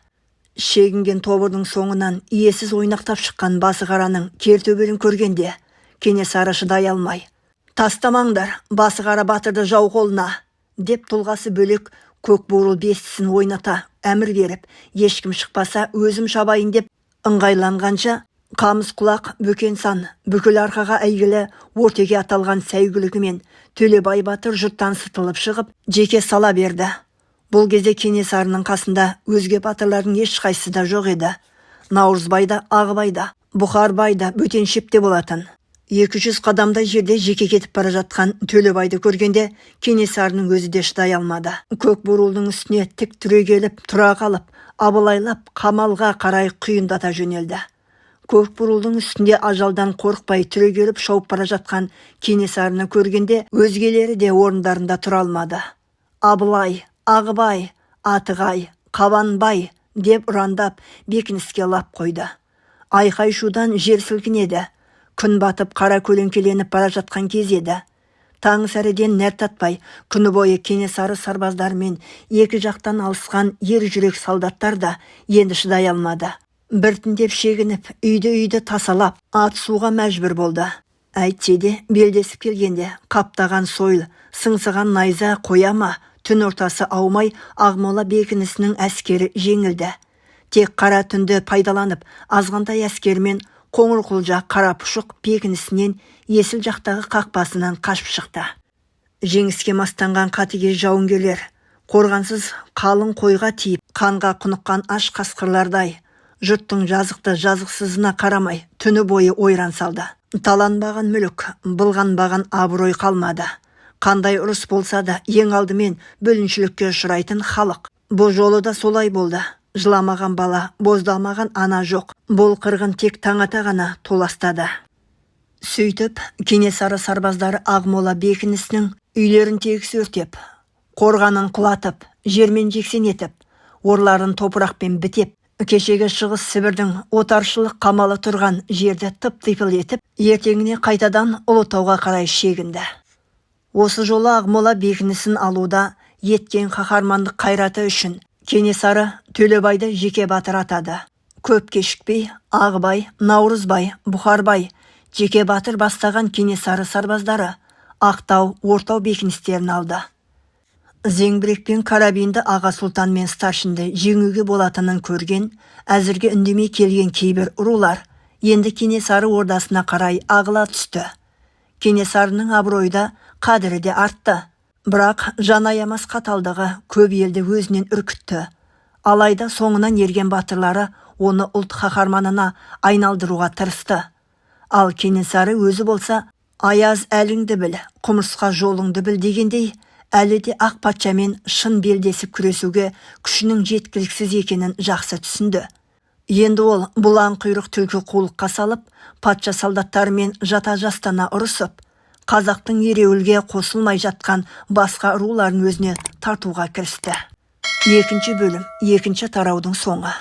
Шегінген тобырдың соңынан иесіз ойнақтап шыққан Басықараның кер төбелін көргенде Кенесары шыдай алмай: «Тастамаңдар Басықара батырды жау қолына!» деп, тұлғасы бөлек көк бурыл бестісін ойната әмір беріп, ешкім шықпаса өзім шабайын деп ыңғайланғанша, қамыс құлақ Бөкенсан, бүкіл Арқаға әйгілі Ортеке аталған сәйгүлігімен Төлебай батыр жұрттан сытылып шығып, жеке сала берді. Бұл кезде Кенесарының қасында өзге батырлардың ешқайсысы да жоқ еді. Наурызбай да, Ағыбай да, Бұқарбай да, Бөтеншеп те болатын. 200 қадамдай жерде жеке кетіп бара жатқан Төлебайды көргенде Кенесарының өзі де шыдай алмады. Көк бурылдың үстіне тік түрегеліп тұра қалып, абылайлап қамалға қарай құйындата жөнелді. Көк бурылдың үстінде ажалдан қорықпай түрегеліп шауып бара жатқан Кенесарыны көргенде өзгелері де орындарында тұра алмады. «Абылай, Ағыбай, Атығай, Қабанбай!» деп ұрандап бекініске лап қойды. Айқай-шудан жер сілкінеді. Күн батып, қара көлеңкеленіп бара жатқан кез еді. Таң сәріден нәр татпай, күні бойы Кенесары сарбаздарымен екі жақтан алысқан ер жүрек солдаттар да енді шыдай алмады. Біртіндеп шегініп, үйді-үйді тасалап, атысуға мәжбүр болды. Әйтсе де, белдесіп келгенде қаптаған сойыл, сыңсыған найза қоя ма, түн ортасы аумай Ақмола бекінісінің әскері жеңілді. Тек қара түнді пайдаланып, азғантай әскермен Қоңырқұлжа Қарапұшық бекінісінен Есіл жақтағы қақпасынан қашып шықты. Жеңіске мастанған қатыгез жауынгерлер қорғансыз қалың қойға тиіп, қанға құныққан аш қасқырлардай жұрттың жазықты жазықсызына қарамай түні бойы ойран салды. Таланбаған мүлік, былғанбаған абырой қалмады. Қандай ұрыс болса да, ең алдымен бүліншілікке ұшырайтын халық. Бұл жолы да солай болды. Жыламаған бала, боздамаған ана жоқ. Бұл қырғын тек таң ата ғана толастады. Сөйтіп, Кенесары сарбаздары Ақмола бекінісінің үйлерін тегіс өртеп, қорғанын құлатып, жермен жексен етіп, орларын топырақпен бітеп, кешегі Шығыс Сібірдің отаршылық қамалы тұрған жерді тып-типыл етіп, ертеңіне қайтадан Ұлытауға қарай шегінді. Осы жолы Ақмола бекінісін алуда еткен қаһармандық қайраты үшін Кенесары Төлебайды жеке батыр атады. Көп кешікпей Ағыбай, Наурызбай, Бұқарбай, жеке батыр бастаған Кенесары сарбаздары Ақтау, Ортау бекіністерін алды. Зеңбірек пен карабинді аға сұлтан мен старшинді жеңуге болатынын көрген, әзірге үндемей келген кейбір рулар енді Кенесары ордасына қарай ағыла түсті. Кенесарының абыройы да, қадірі де артты. Бірақ жан аямас қаталдығы көп елді өзінен үркітті. Алайда соңынан ерген батырлары оны ұлт қаһарманына айналдыруға тырысты. Ал Кенесары өзі болса, аяз әліңді біл, құмырсқа жолыңды біл дегендей, әлі де ақ патшамен шын белдесіп күресуге күшінің жеткіліксіз екенін жақсы түсінді. Енді ол бұлаң құйрық түлкі қулыққа салып, патша солдаттарымен жата жастана ұрысып, қазақтың ереуілге қосылмай жатқан басқа руларын өзіне тартуға кірісті. Екінші бөлім, екінші тараудың соңы.